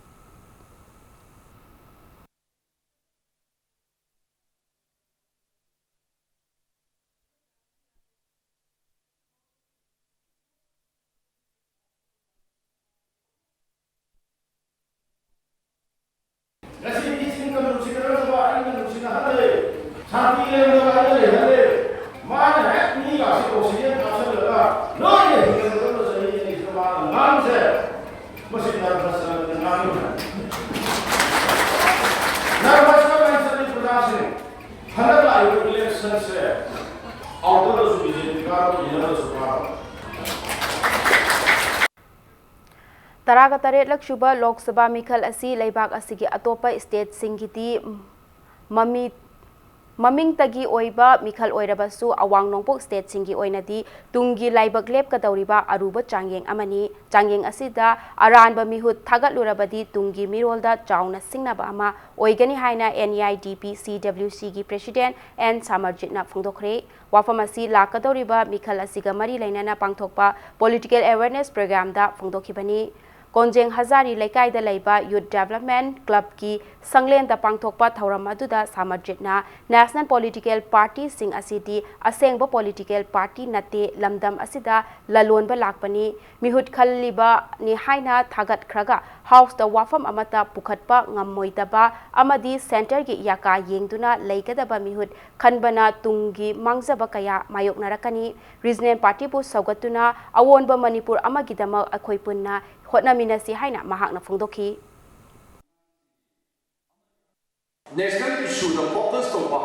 ꯉꯁꯤꯗꯤ ꯏꯁꯤꯡꯒ ꯅꯨꯡꯁꯤꯠꯅꯅꯕ ꯑꯩꯅ ꯅꯨꯡꯁꯤꯅꯍꯜꯂꯦ, ꯁꯥꯟꯇꯤ ꯂꯩꯅꯕ ꯑꯩꯅ ꯂꯩꯍꯜꯂꯦ꯫ ꯃꯥꯅ ꯍꯦꯛ ꯃꯤꯒꯥꯁꯦ ꯑꯣꯛꯁꯤꯖꯦꯟ ꯀꯥꯞꯁꯤꯜꯂꯒ ꯂꯣꯏꯅ ꯍꯤꯡꯒꯗꯕ ꯆꯍꯤ ꯑꯅꯤꯁꯤꯗ ꯃꯥꯅ ꯉꯥꯡꯁꯦ꯫ ꯃꯁꯤ ꯅꯔꯚꯁ ꯆꯪꯗꯅ ꯉꯥꯡꯉꯤ꯫ ꯅꯔꯚꯁ ꯆꯪꯗꯅ ꯆꯠꯂꯤ ꯄ꯭ꯔꯖꯥꯁꯤꯡ꯫ ꯍꯟꯗꯛ ꯂꯥꯛꯏꯕ ꯏꯂꯦꯛꯁꯟꯁꯦ ꯑꯥꯎꯇꯔꯗꯁꯨ ꯕꯤ ꯖꯦ ꯄꯤ ꯀꯥꯔꯣꯏ, ꯏꯟꯅꯔꯗꯁꯨ ꯀꯥꯔꯣꯏ꯫ ꯇꯔꯥꯒ ꯇꯔꯦꯠꯂꯛ ꯁꯨꯕ ꯂꯣꯛ ꯁꯚꯥ ꯃꯤꯈꯜ ꯑꯁꯤ ꯂꯩꯕꯥꯛ ꯑꯁꯤꯒꯤ ꯑꯇꯣꯞꯄ ꯁ꯭ꯇꯦꯠꯁꯤꯡꯒꯤꯗꯤ ꯃꯃꯤ-, ꯃꯃꯤꯡꯇꯒꯤ ꯑꯣꯏꯕ ꯃꯤꯈꯜ ꯑꯣꯏꯔꯕꯁꯨ, ꯑꯋꯥꯡ ꯅꯣꯡꯄꯣꯛ ꯁ꯭ꯇꯦꯠꯁꯤꯡꯒꯤ ꯑꯣꯏꯅꯗꯤ ꯇꯨꯡꯒꯤ ꯂꯥꯏꯕꯛ ꯂꯦꯞꯀꯗꯧꯔꯤꯕ ꯑꯔꯨꯕ ꯆꯥꯡꯌꯦꯡ ꯑꯃꯅꯤ꯫ ꯆꯥꯡꯌꯦꯡ ꯑꯁꯤꯗ ꯑꯔꯥꯟꯕ ꯃꯤꯍꯨꯠ ꯊꯥꯒꯠꯂꯨꯔꯕꯗꯤ ꯇꯨꯡꯒꯤ ꯃꯤꯔꯣꯜꯗ ꯆꯥꯎꯅ ꯁꯤꯡꯅꯕ ꯑꯃ ꯑꯣꯏꯒꯅꯤ ꯍꯥꯏꯅ ꯑꯦꯟ ꯏ ꯑꯥꯏ ꯗꯤ ꯄꯤ ꯁꯤ ꯗꯕ꯭ꯂꯤꯎ ꯁꯤꯒꯤ ꯄ꯭ꯔꯦꯁꯤꯗꯦꯟꯠ ꯑꯦꯟ ꯁꯥꯃꯔꯖꯤꯠꯅ ꯐꯣꯡꯗꯣꯛꯈ꯭ꯔꯦ꯫ ꯋꯥꯐꯝ ꯑꯁꯤ ꯂꯥꯛꯀꯗꯧꯔꯤꯕ ꯃꯤꯈꯜ ꯑꯁꯤꯒ ꯃꯔꯤ ꯂꯩꯅꯅ ꯄꯥꯡꯊꯣꯛꯄ ꯄꯣꯂꯤꯇꯤꯀꯦꯜ ꯑꯦꯋꯦꯔꯅꯦꯁ ꯄ꯭ꯔꯣꯒ꯭ꯔꯥꯝꯗ ꯐꯣꯡꯗꯣꯛꯈꯤꯕꯅꯤ꯫ ꯀꯣꯟꯖꯦꯡ ꯍꯖꯥꯔꯤ ꯂꯩꯀꯥꯏꯗ ꯂꯩꯕ Youth Development Clubꯀꯤ ꯁꯪꯂꯦꯟꯗ ꯄꯥꯡꯊꯣꯛꯄ ꯊꯧꯔꯝ ꯑꯗꯨꯗ ꯁꯥꯃꯔꯖꯤꯠꯅ National Political Partyꯁꯤꯡ ꯑꯁꯤꯗꯤ ꯑꯁꯦꯡꯕ political party ꯅꯠꯇꯦ, ꯂꯝꯗꯝ ꯑꯁꯤꯗ ꯂꯂꯣꯟꯕ ꯂꯥꯛꯄꯅꯤ, ꯃꯤꯍꯨꯠ ꯈꯜꯂꯤꯕꯅꯤ ꯍꯥꯏꯅ ꯊꯥꯒꯠꯈ꯭ꯔꯒ Houseꯇ ꯋꯥꯐꯝ ꯑꯃꯠꯇ ꯄꯨꯈꯠꯄ ꯉꯝꯃꯣꯏꯗꯕ ꯑꯃꯗꯤ Centreꯒꯤ ꯌꯥꯀꯥ ꯌꯦꯡꯗꯨꯅ ꯂꯩꯒꯗꯕ ꯃꯤꯍꯨꯠ ꯈꯟꯕꯅ ꯇꯨꯡꯒꯤ ꯃꯥꯡꯖꯕ ꯀꯌꯥ ꯃꯥꯌꯣꯛꯅꯔꯛꯀꯅꯤ꯫ Regional Partyꯕꯨ ꯁꯧꯒꯠꯇꯨꯅ ꯑꯑꯣꯟꯕ ꯃꯅꯤꯄꯨꯔ ꯑꯃꯒꯤꯗꯃꯛ ꯑꯩꯈꯣꯏ ꯄꯨꯟꯅ ꯍꯣꯠꯅꯃꯤꯟꯅꯁꯤ ꯍꯥꯏꯅ ꯃꯍꯥꯛꯅ ꯐꯣꯡꯗꯣꯛꯈꯤ꯫ National issueꯗ focus ꯇꯧꯕ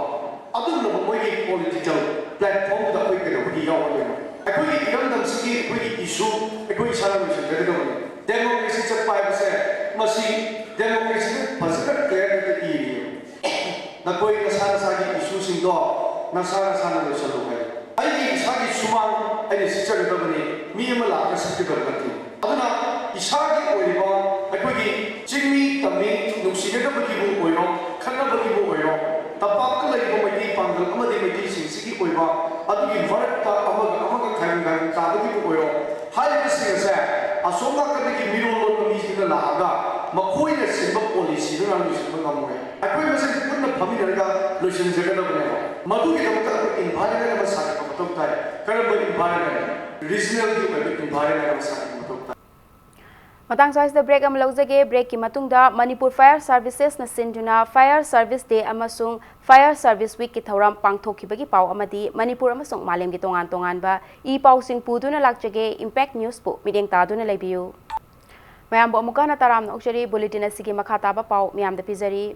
ꯑꯗꯨꯒꯨꯝꯂꯕ ꯃꯣꯏꯒꯤ political platformꯗ ꯑꯩꯈꯣꯏ ꯀꯩꯗꯧꯕꯒꯤ ꯌꯥꯎꯒꯗꯣꯏꯅꯣ? ꯑꯩꯈꯣꯏꯒꯤ ꯏꯔꯝꯗꯝꯁꯤꯒꯤ ꯑꯩꯈꯣꯏꯒꯤ issue ꯑꯩꯈꯣꯏ ꯏꯁꯥꯅ ꯂꯣꯏꯁꯤꯟꯖꯒꯗꯕꯅꯤ꯫ Democracy ꯆꯠꯄ ꯍꯥꯏꯕꯁꯦ ꯃꯁꯤ democracyꯗ ꯐꯖꯅ clear cut ꯏꯔꯤꯌꯦ꯫ ꯅꯈꯣꯏ ꯅꯁꯥ ꯅꯁꯥꯒꯤ issueꯁꯤꯡꯗꯣ ꯅꯁꯥ ꯅꯁꯥꯅ ꯂꯣꯏꯁꯜꯂꯨ ꯍꯥꯏ꯫ ꯑꯩꯒꯤ ꯏꯁꯥꯒꯤ ꯁꯨꯃꯥꯡ ꯑꯩꯅ ꯁꯤꯠꯆꯒꯗꯕꯅꯤ, ꯃꯤ ꯑꯃ ꯂꯥꯛꯑꯒ ꯁꯤꯠꯀꯗꯕ ꯅꯠꯇꯦ꯫ ꯑꯗꯨꯅ ꯏꯁꯥꯒꯤ ꯑꯣꯏꯔꯤꯕ ꯑꯩꯈꯣꯏꯒꯤ ꯆꯤꯡꯃꯤ ꯇꯝꯃꯤ ꯅꯨꯡꯁꯤꯅꯗꯕꯒꯤꯕꯨ ꯑꯣꯏꯔꯣ, ꯈꯠꯅꯕꯒꯤꯕꯨ ꯑꯣꯏꯔꯣ, ꯇꯝꯄꯥꯛꯇ ꯂꯩꯔꯤꯕ ꯃꯩꯇꯩ ꯄꯥꯡꯒꯜ ꯑꯃꯗꯤ ꯃꯩꯇꯩꯁꯤꯡꯁꯤꯒꯤ ꯑꯣꯏꯕ ꯑꯗꯨꯒꯤ ꯃꯔꯛꯇ ꯑꯃꯒ ꯑꯃꯒ ꯈꯥꯏꯔꯨ ꯈꯥꯏꯔꯨ ꯇꯥꯕꯒꯤꯕꯨ ꯑꯣꯏꯔꯣ, ꯍꯥꯏꯔꯤꯕꯁꯤꯡ ꯑꯁꯦ ꯑꯁꯣꯝ ꯅꯥꯀꯟꯗꯒꯤ ꯃꯤꯔꯣꯜ ꯂꯣꯟꯕ ꯃꯤꯁꯤꯡꯅ ꯂꯥꯛꯑꯒ ꯃꯈꯣꯏꯅ ꯁꯤꯟꯕ policyꯗꯨꯅ ꯂꯣꯏꯁꯤꯟꯕ ꯉꯝꯃꯣꯏ꯫ ꯑꯩꯈꯣꯏ ꯃꯁꯦꯟ ꯄꯨꯟꯅ ꯐꯝꯃꯤꯟꯅꯔꯒ ꯂꯣꯏꯁꯤꯟꯖꯒꯗꯕꯅꯦꯕ꯫ ꯃꯗꯨꯒꯤꯗꯃꯛꯇ ꯑꯩꯈꯣꯏ environment ꯑꯃ ꯁꯥꯒꯠꯄ ꯃꯊꯧ ꯇꯥꯏ꯫ ꯀꯔꯝꯕ environment? Regionalꯒꯤ ꯑꯣꯏꯕ environment ꯑꯃ ꯁꯥꯒꯠꯄ ꯃꯊꯧ ꯇꯥꯏ꯫ ꯃꯇꯥꯡ ꯆꯥꯁꯤꯗ break ꯑꯃ ꯂꯧꯖꯒꯦ꯫ Breakꯀꯤ ꯃꯇꯨꯡꯗ ꯃꯅꯤꯄꯨꯔ Fire Servicesꯅ ꯁꯤꯟꯗꯨꯅ Fire Service Day ꯑꯃꯁꯨꯡ Fire Service Weekꯀꯤ ꯊꯧꯔꯝ ꯄꯥꯡꯊꯣꯛꯈꯤꯕꯒꯤ ꯄꯥꯎ ꯑꯃꯗꯤ ꯃꯅꯤꯄꯨꯔ ꯑꯃꯁꯨꯡ ꯃꯥꯂꯦꯝꯒꯤ ꯇꯣꯉꯥꯟ ꯇꯣꯉꯥꯟꯕ ꯏ ꯄꯥꯎꯁꯤꯡ ꯄꯨꯗꯨꯅ ꯂꯥꯛꯆꯒꯦ꯫ Impact Newsꯄꯨ ꯃꯤꯠꯌꯦꯡ ꯇꯥꯗꯨꯅ ꯂꯩꯕꯤꯌꯨ꯫ ꯃꯌꯥꯝꯕꯨ ꯑꯃꯨꯛꯀ ꯍꯟꯅ ꯇꯔꯥꯝꯅ ꯑꯣꯛꯆꯔꯤ꯫ Bulletin ꯑꯁꯤꯒꯤ ꯃꯈꯥ ꯇꯥꯕ ꯄꯥꯎ ꯃꯌꯥꯝꯗ ꯄꯤꯖꯔꯤ꯫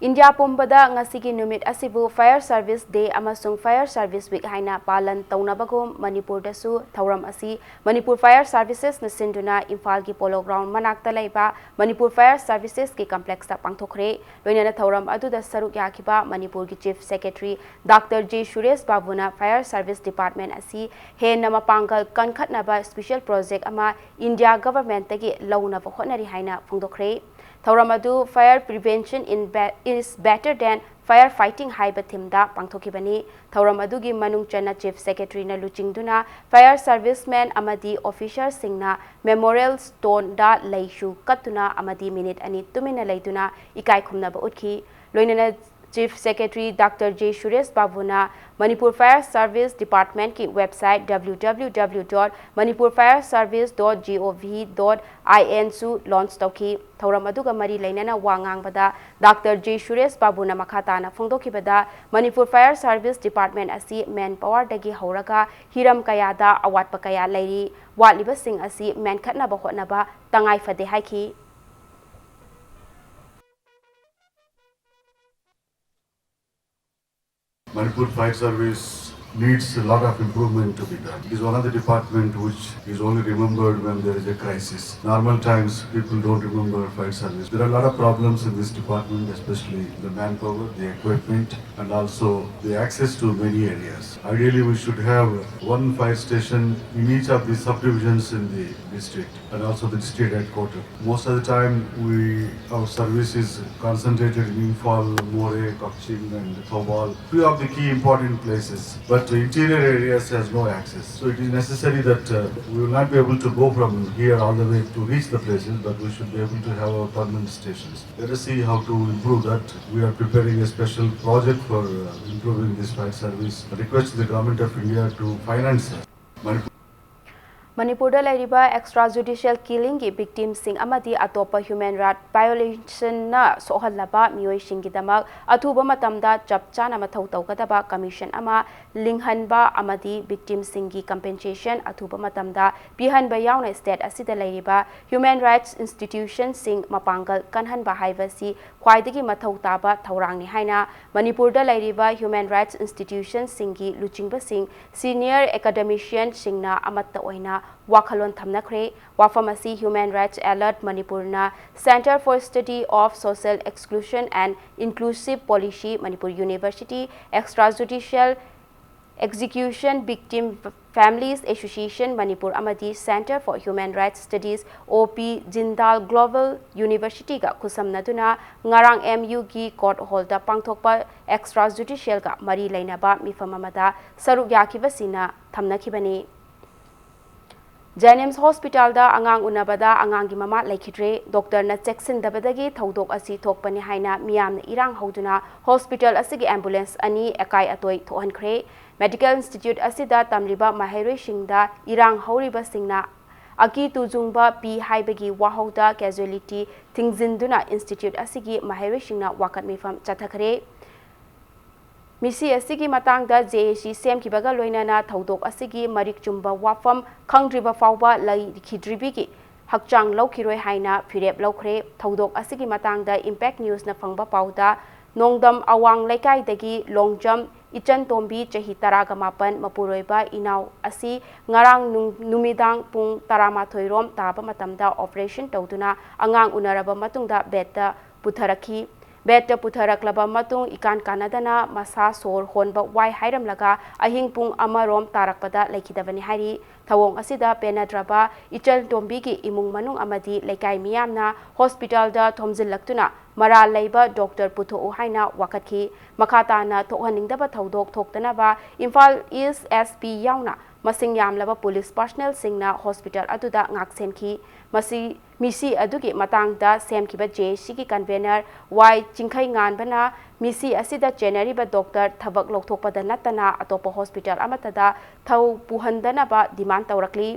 ꯏꯟꯗꯤꯌꯥ ꯄꯨꯝꯕꯗ ꯉꯁꯤꯒꯤ ꯅꯨꯃꯤꯠ ꯑꯁꯤꯕꯨ Fire Service Day ꯑꯃꯁꯨꯡ Fire Service Week ꯍꯥꯏꯅ ꯄꯥꯂꯟ ꯇꯧꯅꯕꯒꯨꯝ ꯃꯅꯤꯄꯨꯔꯗꯁꯨ ꯊꯧꯔꯝ ꯑꯁꯤ ꯃꯅꯤꯄꯨꯔ Fire Servicesꯅ ꯁꯤꯟꯗꯨꯅ ꯏꯝꯐꯥꯜꯒꯤ Polo Ground ꯃꯅꯥꯛꯇ ꯂꯩꯕ ꯃꯅꯤꯄꯨꯔ Fire Servicesꯀꯤ complexꯇ ꯄꯥꯡꯊꯣꯛꯈ꯭ꯔꯦ꯫ ꯂꯣꯏꯅꯅ ꯊꯧꯔꯝ ꯑꯗꯨꯗ ꯁꯔꯨꯛ ꯌꯥꯈꯤꯕ ꯃꯅꯤꯄꯨꯔꯒꯤ Chief Secretary Doctor J Suresh ꯕꯥꯕꯨꯅ Fire Service Department ꯑꯁꯤ ꯍꯦꯟꯅ ꯃꯄꯥꯡꯒꯜ ꯀꯟꯈꯠꯅꯕ special project ꯑꯃ ꯏꯟꯗꯤꯌꯥ governmentꯇꯒꯤ ꯂꯧꯅꯕ ꯍꯣꯠꯅꯔꯤ ꯍꯥꯏꯅ ꯐꯣꯡꯗꯣꯛꯈ꯭ꯔꯦ꯫ ꯊꯧꯔꯝ ꯑꯗꯨ Fire Prevention in Be- is Better Than Fire Fighting ꯍꯥꯏꯕ theme ꯗ ꯄꯥꯡꯊꯣꯛꯈꯤꯕꯅꯤ꯫ ꯊꯧꯔꯝ ꯑꯗꯨꯒꯤ ꯃꯅꯨꯡ ꯆꯟꯅ Chief Secretary ꯅ ꯂꯨꯆꯤꯡꯗꯨꯅ fire servicemen ꯑꯃꯗꯤ officer ꯁꯤꯡꯅ memorial stone ꯗ ꯂꯩꯁꯨ ꯀꯠꯇꯨꯅ ꯑꯃꯗꯤ minute ꯑꯅꯤ ꯇꯨꯃꯤꯟꯅ ꯂꯩꯗꯨꯅ ꯏꯀꯥꯏ ꯈꯨꯝꯅꯕ ꯎꯠꯈꯤ꯫ ꯂꯣꯏꯅꯅ Chief Secretary Doctor J Suresh ꯕꯥꯕꯨꯅ Manipur Fire Service Department ꯀꯤ website W W W dot manipur fire service dot gov dot in ꯁꯨ launch ꯇꯧꯈꯤ꯫ ꯊꯧꯔꯝ ꯑꯗꯨꯒ ꯃꯔꯤ ꯂꯩꯅꯅ ꯋꯥ ꯉꯥꯡꯕꯗ Doctor J ꯁꯨꯔꯦꯁ ꯕꯥꯕꯨꯅ ꯃꯈꯥ ꯇꯥꯅ ꯐꯣꯡꯗꯣꯛꯈꯤꯕꯗ, Manipur Fire Service Department ꯑꯁꯤ manpower ꯗꯒꯤ ꯍꯧꯔꯒ ꯍꯤꯔꯝ ꯀꯌꯥꯗ ꯑꯋꯥꯠꯄ ꯀꯌꯥ ꯂꯩꯔꯤ, ꯋꯥꯠꯂꯤꯕꯁꯤꯡ ꯑꯁꯤ ꯃꯦꯟꯈꯠꯅꯕ ꯍꯣꯠꯅꯕ ꯇꯉꯥꯏ ꯐꯗꯦ ꯍꯥꯏꯈꯤ꯫ Manipur Fire Service needs a lot of improvement to be done. It is one of the department which is only remembered when there is a crisis. Normal times, people don't remember fire service. There are a lot of problems in this department, especially the manpower, the equipment, and also the access to many areas. Ideally, we should have one fire station in each of the subdivisions in the district and also the district headquarters. Most of the time, we our service is concentrated in Imphal, Moreh, Kakching, and Thoubal, few of the key important places. But the interior areas has no access. So it is necessary that uh, we will not be able to go from here all the way to reach the places, but we should be able to have our permanent stations. Let us see how to improve that. We are preparing a special project for uh, improving this fire service. I request the Government of India to finance that. Manipur ꯃꯅꯤꯄꯨꯔꯗ ꯂꯩꯔꯤꯕ extra judicial killing ꯒꯤ victim ꯁꯤꯡ ꯑꯃꯗꯤ ꯑꯇꯣꯞꯄ human right violation ꯅ ꯁꯣꯛꯍꯜꯂꯕ ꯃꯤꯑꯣꯏꯁꯤꯡꯒꯤꯗꯃꯛ ꯑꯊꯨꯕ ꯃꯇꯝꯗ ꯆꯞ ꯆꯥꯅ ꯃꯊꯧ ꯇꯧꯒꯗꯕ commission ꯑꯃ ꯂꯤꯡꯍꯟꯕ ꯑꯃꯗꯤ victim ꯁꯤꯡꯒꯤ compensation ꯑꯊꯨꯕ ꯃꯇꯝꯗ ꯄꯤꯍꯟꯕ ꯌꯥꯎꯅ state ꯑꯁꯤꯗ ꯂꯩꯔꯤꯕ human rights institution ꯁꯤꯡ ꯃꯄꯥꯡꯒꯜ ꯀꯟꯍꯟꯕ ꯍꯥꯏꯕꯁꯤ ꯈ꯭ꯋꯥꯏꯗꯒꯤ ꯃꯊꯧ ꯇꯥꯕ ꯊꯧꯔꯥꯡꯅꯤ ꯍꯥꯏꯅ ꯃꯅꯤꯄꯨꯔꯗ ꯂꯩꯔꯤꯕ human rights institution ꯁꯤꯡꯒꯤ ꯂꯨꯆꯤꯡꯕꯁꯤꯡ, senior academician ꯁꯤꯡꯅ ꯑꯃꯠꯇ ꯑꯣꯏꯅ ꯋꯥꯈꯜꯂꯣꯟ ꯊꯝꯅꯈ꯭ꯔꯦ꯫ ꯋꯥꯐꯝ ꯑꯁꯤ Human Rights Alert ꯃꯅꯤꯄꯨꯔꯅ Centre for Study of Social Exclusion and Inclusive Policy, Manipur University, Extrajudicial Execution Victim Families Association Manipur ꯑꯃꯗꯤ Centre for Human Rights Studies, ꯑꯣ ꯄꯤ ꯖꯤꯟꯗꯥꯜ Global University ꯒ ꯈꯨꯠꯁꯝꯅꯗꯨꯅ ꯉꯔꯥꯡ ꯑꯦꯝ ꯌꯨꯒꯤ ꯀꯣꯔꯠ ꯍꯣꯜꯗ ꯄꯥꯡꯊꯣꯛꯄ ꯑꯦꯛꯁꯇ꯭ꯔꯥ ꯖꯨꯗꯤꯁꯤꯌꯦꯜꯒ ꯃꯔꯤ ꯂꯩꯅꯕ ꯃꯤꯐꯝ ꯑꯃꯗ ꯁꯔꯨꯛ ꯌꯥꯈꯤꯕꯁꯤꯡꯅ ꯊꯝꯅꯈꯤꯕꯅꯤ꯫ ꯖꯦꯅꯤꯝꯁ ꯍꯣꯁꯄꯤꯇꯥꯜꯗ ꯑꯉꯥꯡ ꯎꯅꯕꯗ ꯑꯉꯥꯡꯒꯤ ꯃꯃꯥ ꯂꯩꯈꯤꯗ꯭ꯔꯦ꯫ ꯗꯣꯛꯇꯔꯅ ꯆꯦꯛꯁꯤꯟꯗꯕꯗꯒꯤ ꯊꯧꯗꯣꯛ ꯑꯁꯤ ꯊꯣꯛꯄꯅꯤ ꯍꯥꯏꯅ ꯃꯤꯌꯥꯝꯅ ꯏꯔꯥꯡ ꯍꯧꯗꯨꯅ ꯍꯣꯁꯄꯤꯇꯥꯜ ꯑꯁꯤꯒꯤ ꯑꯦꯝꯕꯨꯂꯦꯟꯁ ꯑꯅꯤ ꯑꯀꯥꯏ ꯑꯇꯣꯏ ꯊꯣꯛꯍꯟꯈ꯭ꯔꯦ꯫ ꯃꯦꯗꯤꯀꯦꯜ ꯏꯟꯁꯇꯤꯇ꯭ꯌꯨꯠ ꯑꯁꯤꯗ ꯇꯝꯂꯤꯕ ꯃꯍꯩꯔꯣꯏꯁꯤꯡꯗ ꯏꯔꯥꯡ ꯍꯧꯔꯤꯕꯁꯤꯡꯅ ꯑꯀꯤ ꯇꯨꯖꯨꯡꯕ ꯄꯤ ꯍꯥꯏꯕꯒꯤ ꯋꯥꯍꯧꯗ ꯀꯦꯖꯨꯋꯦꯂꯤꯇꯤ ꯊꯤꯡꯖꯤꯟꯗꯨꯅ ꯏꯟꯁꯇꯤꯇ꯭ꯌꯨꯠ ꯑꯁꯤꯒꯤ ꯃꯍꯩꯔꯣꯏꯁꯤꯡꯅ ꯋꯥꯀꯠ ꯃꯤꯐꯝ ꯆꯠꯊꯈ꯭ꯔꯦ꯫ ꯃꯤꯁꯤ ꯑꯁꯤꯒꯤ ꯃꯇꯥꯡꯗ ꯖꯦ ꯑꯦ ꯁꯤ ꯁꯦꯝꯈꯤꯕꯒ ꯂꯣꯏꯅꯅ ꯊꯧꯗꯣꯛ ꯑꯁꯤꯒꯤ ꯃꯔꯤꯛ ꯆꯨꯝꯕ ꯋꯥꯐꯝ ꯈꯪꯗ꯭ꯔꯤꯕ ꯐꯥꯎꯕ ꯂꯩꯈꯤꯗ꯭ꯔꯤꯕꯤꯒꯤ ꯍꯛꯆꯥꯡ ꯂꯧꯈꯤꯔꯣꯏ ꯍꯥꯏꯅ ꯐꯤꯔꯦꯞ ꯂꯧꯈ꯭ꯔꯦ꯫ ꯊꯧꯗꯣꯛ ꯑꯁꯤꯒꯤ ꯃꯇꯥꯡꯗ ꯏꯝꯄꯦꯛ ꯅ꯭ꯌꯨꯁꯅ ꯐꯪꯕ ꯄꯥꯎꯗ, ꯅꯣꯡꯗꯝ ꯑꯋꯥꯡ ꯂꯩꯀꯥꯏꯗꯒꯤ ꯂꯣꯡꯖꯝ ꯏꯆꯟ ꯇꯣꯝꯕꯤ, ꯆꯍꯤ ꯇꯔꯥꯒ ꯃꯥꯄꯟ, ꯃꯄꯨꯔꯣꯏꯕ ꯏꯅꯥꯎ ꯑꯁꯤ ꯉꯔꯥꯡ ꯅꯨꯡ-, ꯅꯨꯃꯤꯗꯥꯡ ꯄꯨꯡ ꯇꯔꯥꯃꯥꯊꯣꯏ ꯔꯣꯝ ꯇꯥꯕ ꯃꯇꯝꯗ ꯑꯣꯄꯔꯦꯁꯟ ꯇꯧꯗꯨꯅ ꯑꯉꯥꯡ ꯎꯅꯔꯕ ꯃꯇꯨꯡꯗ ꯕꯦꯗꯇ ꯄꯨꯊꯔꯛꯈꯤ꯫ ꯕꯦꯗꯇ ꯄꯨꯊꯔꯛꯂꯕ ꯃꯇꯨꯡ ꯏꯀꯥꯟ ꯀꯥꯟꯅꯗꯅ ꯃꯁꯥ ꯁꯣꯔ ꯍꯣꯟꯕ ꯋꯥꯏ ꯍꯥꯏꯔꯝꯂꯒ ꯑꯍꯤꯡ ꯄꯨꯡ ꯑꯃ ꯔꯣꯝ ꯇꯥꯔꯛꯄꯗ ꯂꯩꯈꯤꯗꯕꯅꯤ ꯍꯥꯏꯔꯤ꯫ ꯊꯧꯑꯣꯡ ꯑꯁꯤꯗ ꯄꯦꯟꯅꯗ꯭ꯔꯕ ꯏꯆꯜ ꯇꯣꯝꯕꯤꯒꯤ ꯏꯃꯨꯡ ꯃꯅꯨꯡ ꯑꯃꯗꯤ ꯂꯩꯀꯥꯏ ꯃꯤꯌꯥꯝꯅ ꯍꯣꯁꯄꯤꯇꯥꯜꯗ ꯊꯣꯝꯖꯤꯜꯂꯛꯇꯨꯅ ꯃꯔꯥꯜ ꯂꯩꯕ ꯗꯣꯛꯇꯔ ꯄꯨꯊꯣꯛꯎ ꯍꯥꯏꯅ ꯋꯥꯀꯠꯈꯤ꯫ ꯃꯈꯥ ꯇꯥꯅ ꯊꯣꯛꯍꯟꯅꯤꯡꯗꯕ ꯊꯧꯗꯣꯛ ꯊꯣꯛꯇꯅꯕ ꯏꯝꯐꯥꯜ ꯏꯁ ꯑꯦꯁ ꯄꯤ ꯌꯥꯎꯅ ꯃꯁꯤꯡ ꯌꯥꯝꯂꯕ ꯄꯨꯂꯤꯁ ꯄꯥꯔꯁꯅꯦꯜꯁꯤꯡꯅ ꯍꯣꯁꯄꯤꯇꯥꯜ ꯑꯗꯨꯗ ꯉꯥꯛꯁꯦꯟꯈꯤ꯫ ꯃꯁꯤ, ꯃꯤꯁꯤ ꯑꯗꯨꯒꯤ ꯃꯇꯥꯡꯗ ꯁꯦꯝꯈꯤꯕ ꯖꯦ ꯑꯦ ꯁꯤꯒꯤ ꯀꯟꯚꯦꯅꯔ ꯋꯥꯏ ꯆꯤꯡꯈꯩꯉꯥꯟꯕꯅ ꯃꯤꯁꯤ ꯑꯁꯤꯗ ꯆꯦꯟꯅꯔꯤꯕ ꯗꯣꯛꯇꯔ ꯊꯕꯛ ꯂꯧꯊꯣꯛꯄꯗ ꯅꯠꯇꯅ ꯑꯇꯣꯞꯄ ꯍꯣꯁꯄꯤꯇꯥꯜ ꯑꯃꯠꯇꯗ ꯊꯧ ꯄꯨꯍꯟꯗꯅꯕ ꯗꯤꯃꯥꯟ ꯇꯧꯔꯛꯂꯤ꯫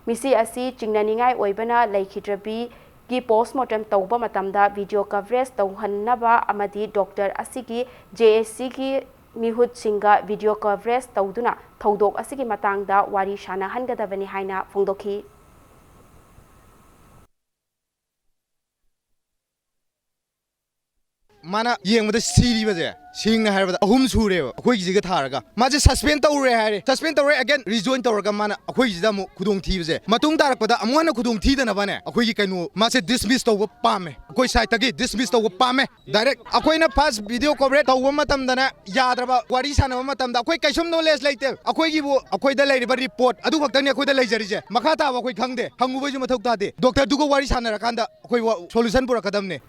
ꯃꯤꯁꯤ ꯑꯁꯤ ꯆꯤꯡꯅꯅꯤꯡꯉꯥꯏ ꯑꯣꯏꯕꯅ ꯂꯩꯈꯤꯗ꯭ꯔꯕꯤꯒꯤ ꯄꯣꯁꯃꯣꯔꯇꯦꯝ ꯇꯧꯕ ꯃꯇꯝꯗ ꯚꯤꯗꯤꯑꯣ ꯀꯚꯔꯦꯖ ꯇꯧꯍꯟꯅꯕ ꯑꯃꯗꯤ ꯗꯣꯛꯇꯔ ꯑꯁꯤꯒꯤ ꯖꯦ ꯑꯦ ꯁꯤꯒꯤ ꯃꯤꯍꯨꯠꯁꯤꯡꯒ ꯚꯤꯗꯤꯑꯣ ꯀꯚꯔꯦꯖ ꯇꯧꯗꯨꯅ ꯊꯧꯗꯣꯛ ꯑꯁꯤꯒꯤ ꯃꯇꯥꯡꯗ ꯋꯥꯔꯤ ꯁꯥꯅꯍꯟꯒꯗꯕꯅꯤ ꯍꯥꯏꯅ ꯐꯣꯡꯗꯣꯛꯈꯤ꯫ ꯃꯥꯅ ꯌꯦꯡꯕꯗ ꯁꯤꯔꯤꯕꯁꯦ, ꯁꯦꯡꯅ ꯍꯥꯏꯔꯕꯗ, ꯑꯍꯨꯝ ꯁꯨꯔꯦꯕ ꯑꯩꯈꯣꯏꯒꯤꯁꯤꯒ ꯊꯥꯔꯒ꯫ ꯃꯥꯁꯦ suspend ꯇꯧꯔꯦ ꯍꯥꯏꯔꯦ, suspend ꯇꯧꯔꯦ, again rejoin ꯇꯧꯔꯒ ꯃꯥꯅ ꯑꯩꯈꯣꯏꯒꯤꯁꯤꯗ ꯑꯃꯨꯛ ꯈꯨꯗꯣꯡ ꯊꯤꯕꯁꯦ, ꯃꯇꯨꯡ ꯇꯥꯔꯛꯄꯗ ꯑꯃꯨꯛ ꯍꯟꯅ ꯈꯨꯗꯣꯡ ꯊꯤꯗꯅꯕꯅꯦ, ꯑꯩꯈꯣꯏꯒꯤ ꯀꯩꯅꯣ, ꯃꯥꯁꯦ dismiss ꯇꯧꯕ ꯄꯥꯝꯃꯦ, ꯑꯩꯈꯣꯏ side ꯇꯒꯤ dismiss ꯇꯧꯕ ꯄꯥꯝꯃꯦ꯫ Direct ꯑꯩꯈꯣꯏꯅ first video coverage ꯇꯧꯕ ꯃꯇꯝꯗꯅꯦ, ꯌꯥꯗ꯭ꯔꯕ, ꯋꯥꯔꯤ ꯁꯥꯟꯅꯕ ꯃꯇꯝꯗ ꯑꯩꯈꯣꯏ ꯀꯩꯁꯨꯝ knowledge ꯂꯩꯇꯦ꯫ ꯑꯩꯈꯣꯏꯒꯤꯕꯨ, ꯑꯩꯈꯣꯏꯗ ꯂꯩꯔꯤꯕ report ꯑꯗꯨ ꯈꯛꯇꯪꯅꯤ ꯑꯩꯈꯣꯏꯗ ꯂꯩꯖꯔꯤꯁꯦ꯫ ꯃꯈꯥ ꯇꯥꯕ ꯑꯩꯈꯣꯏ ꯈꯪꯗꯦ, ꯍꯪꯉꯨꯕꯩꯁꯨ ꯃꯊꯧ ꯇꯥꯗꯦ꯫ Doctor ꯗꯨꯒ ꯋꯥꯔꯤ ꯁꯥꯟꯅꯔꯀꯥꯟꯗ ꯑꯩꯈꯣꯏ ꯋꯥ-, solution ꯄꯨꯔꯛꯀꯗꯕꯅꯦ꯫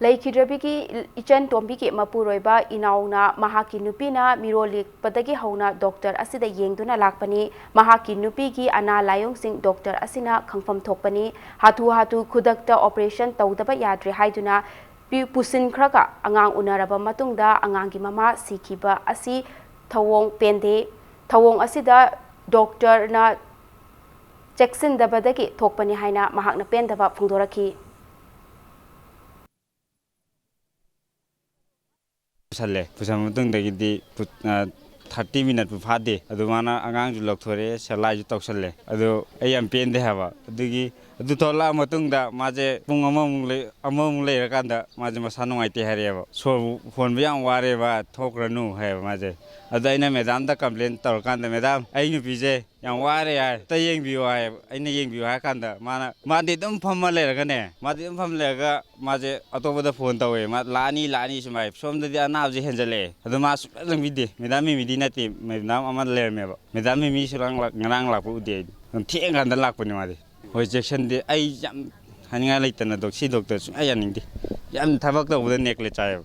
ꯂꯩꯈꯤꯗ꯭ꯔꯕꯤꯒꯤ ꯏꯆꯟ ꯇꯣꯝꯕꯤꯒꯤ ꯃꯄꯨꯔꯣꯏꯕ ꯏꯅꯥꯎꯅ ꯃꯍꯥꯛꯀꯤ ꯅꯨꯄꯤꯅ ꯃꯤꯔꯣꯜꯂꯛꯄꯗꯒꯤ ꯍꯧꯅ doctor ꯑꯁꯤꯗ ꯌꯦꯡꯗꯨꯅ ꯂꯥꯛꯄꯅꯤ꯫ ꯃꯍꯥꯛꯀꯤ ꯅꯨꯄꯤꯒꯤ ꯑꯅꯥ ꯂꯥꯏꯑꯣꯡꯁꯤꯡ doctor ꯑꯁꯤꯅ ꯈꯪꯐꯝ ꯊꯣꯛꯄꯅꯤ꯫ ꯍꯥꯊꯨ ꯍꯥꯊꯨ ꯈꯨꯗꯛꯇ operation ꯇꯧꯗꯕ ꯌꯥꯗ꯭ꯔꯦ ꯍꯥꯏꯗꯨꯅ ꯄꯤ-, ꯄꯨꯁꯤꯟꯈ꯭ꯔꯒ ꯑꯉꯥꯡ ꯎꯅꯔꯕ ꯃꯇꯨꯡꯗ ꯑꯉꯥꯡꯒꯤ ꯃꯃꯥ ꯁꯤꯈꯤꯕ ꯑꯁꯤ ꯊꯧꯑꯣꯡ ꯄꯦꯟꯗꯦ꯫ ꯊꯧꯑꯣꯡ ꯑꯁꯤꯗ doctor ꯅ ꯆꯦꯛꯁꯤꯟꯗꯕꯗꯒꯤ ꯊꯣꯛꯄꯅꯤ ꯍꯥꯏꯅ ꯃꯍꯥꯛꯅ ꯄꯦꯟꯗꯕ ꯐꯣꯡꯗꯣꯔꯛꯈꯤ꯫ ꯄꯨꯁꯜꯂꯦ꯫ ꯄꯨꯁꯟꯕ ꯃꯇꯨꯡꯗꯒꯤꯗꯤ ꯄꯨ-, ꯑ, thirty minute ꯄꯨ ꯐꯥꯗꯦ꯫ ꯑꯗꯨ ꯃꯥꯅ ꯑꯉꯥꯡꯁꯨ ꯂꯧꯊꯣꯔꯛꯑꯦ, ꯁꯂꯥꯏꯁꯨ ꯇꯧꯁꯜꯂꯦ꯫ ꯑꯗꯨ ꯑꯩ ꯌꯥꯝ ꯄꯦꯟꯗꯦ ꯍꯥꯏꯕ꯫ ꯑꯗꯨꯒꯤ, ꯑꯗꯨ ꯊꯣꯛꯂꯛꯑ ꯃꯇꯨꯡꯗ ꯃꯥꯁꯦ ꯄꯨꯡ ꯑꯃꯃꯨꯛ ꯂꯩ-, ꯑꯃꯃꯨꯛ ꯂꯩꯔꯀꯥꯟꯗ ꯃꯥꯁꯦ ꯃꯁꯥ ꯅꯨꯡꯉꯥꯏꯇꯦ ꯍꯥꯏꯔꯛꯑꯦꯕ꯫ ꯁꯣꯔ ꯍꯣꯟꯕ ꯌꯥꯝ ꯋꯥꯔꯦꯕ, ꯊꯣꯛꯈ꯭ꯔꯅꯨ ꯍꯥꯏꯌꯦꯕ ꯃꯥꯁꯦ꯫ ꯑꯗ ꯑꯩꯅ madam ꯗ complain ꯇꯧꯔꯀꯥꯟꯗ, "Madam, ꯑꯩ ꯅꯨꯄꯤꯁꯦ ꯌꯥꯝ ꯋꯥꯔꯦ" ꯍꯥꯏ꯫ "ꯑꯝꯇ ꯌꯦꯡꯕꯤꯌꯨ" ꯍꯥꯏ꯫ ꯑꯩꯅ ꯌꯦꯡꯕꯤꯌꯨ ꯍꯥꯏ ꯀꯥꯟꯗ ꯃꯥꯅ, ꯃꯥꯗꯤ ꯑꯗꯨꯝ ꯐꯝꯃ ꯂꯩꯔꯒꯅꯦ, ꯃꯥꯗꯤ ꯑꯗꯨꯝ ꯐꯝꯃ ꯂꯩꯔꯒ ꯃꯥꯁꯦ ꯑꯇꯣꯞꯄꯗ phone ꯇꯧꯋꯦ꯫ ꯃꯥ ꯂꯥꯛꯑꯅꯤ, ꯂꯥꯛꯑꯅꯤ ꯁꯨꯃꯥꯏ꯫ ꯁꯣꯝꯗꯗꯤ ꯑꯅꯥꯕꯁꯦ ꯍꯦꯟꯖꯜꯂꯛꯑꯦ꯫ ꯑꯗꯣ ꯃꯥ ꯁꯨꯡꯆꯪ ꯆꯪꯕꯤꯗꯦ꯫ Madam ꯃꯤꯃꯤꯗꯤ ꯅꯠꯇꯦ, madam ꯑꯃ ꯂꯩꯔꯝꯃꯦꯕ꯫ Madam ꯃꯤꯃꯤ ꯁꯨꯔꯥꯡ ꯂꯥꯛ-, ꯉꯔꯥꯡ ꯂꯥꯛꯄ ꯎꯗꯦ ꯑꯩꯗꯤ꯫ ꯑꯗꯨꯝ ꯊꯦꯡꯉꯀꯥꯟꯗ ꯂꯥꯛꯄꯅꯦ ꯃꯥꯗꯤ꯫ ꯍꯣꯏ, ꯆꯦꯛꯁꯤꯟꯗꯦ꯫ ꯑꯩ ꯌꯥꯝ ꯍꯥꯏꯅꯤꯡꯉꯥꯏ ꯂꯩꯇꯅ ꯗꯣꯛ-, ꯁꯤ doctor ꯁꯨꯡꯌꯥ ꯌꯥꯅꯤꯡꯗꯦ꯫ ꯌꯥꯝ ꯊꯕꯛ ꯇꯧꯕꯗ ꯅꯦꯒ꯭ꯂꯦꯛ ꯆꯥꯏꯌꯦꯕ꯫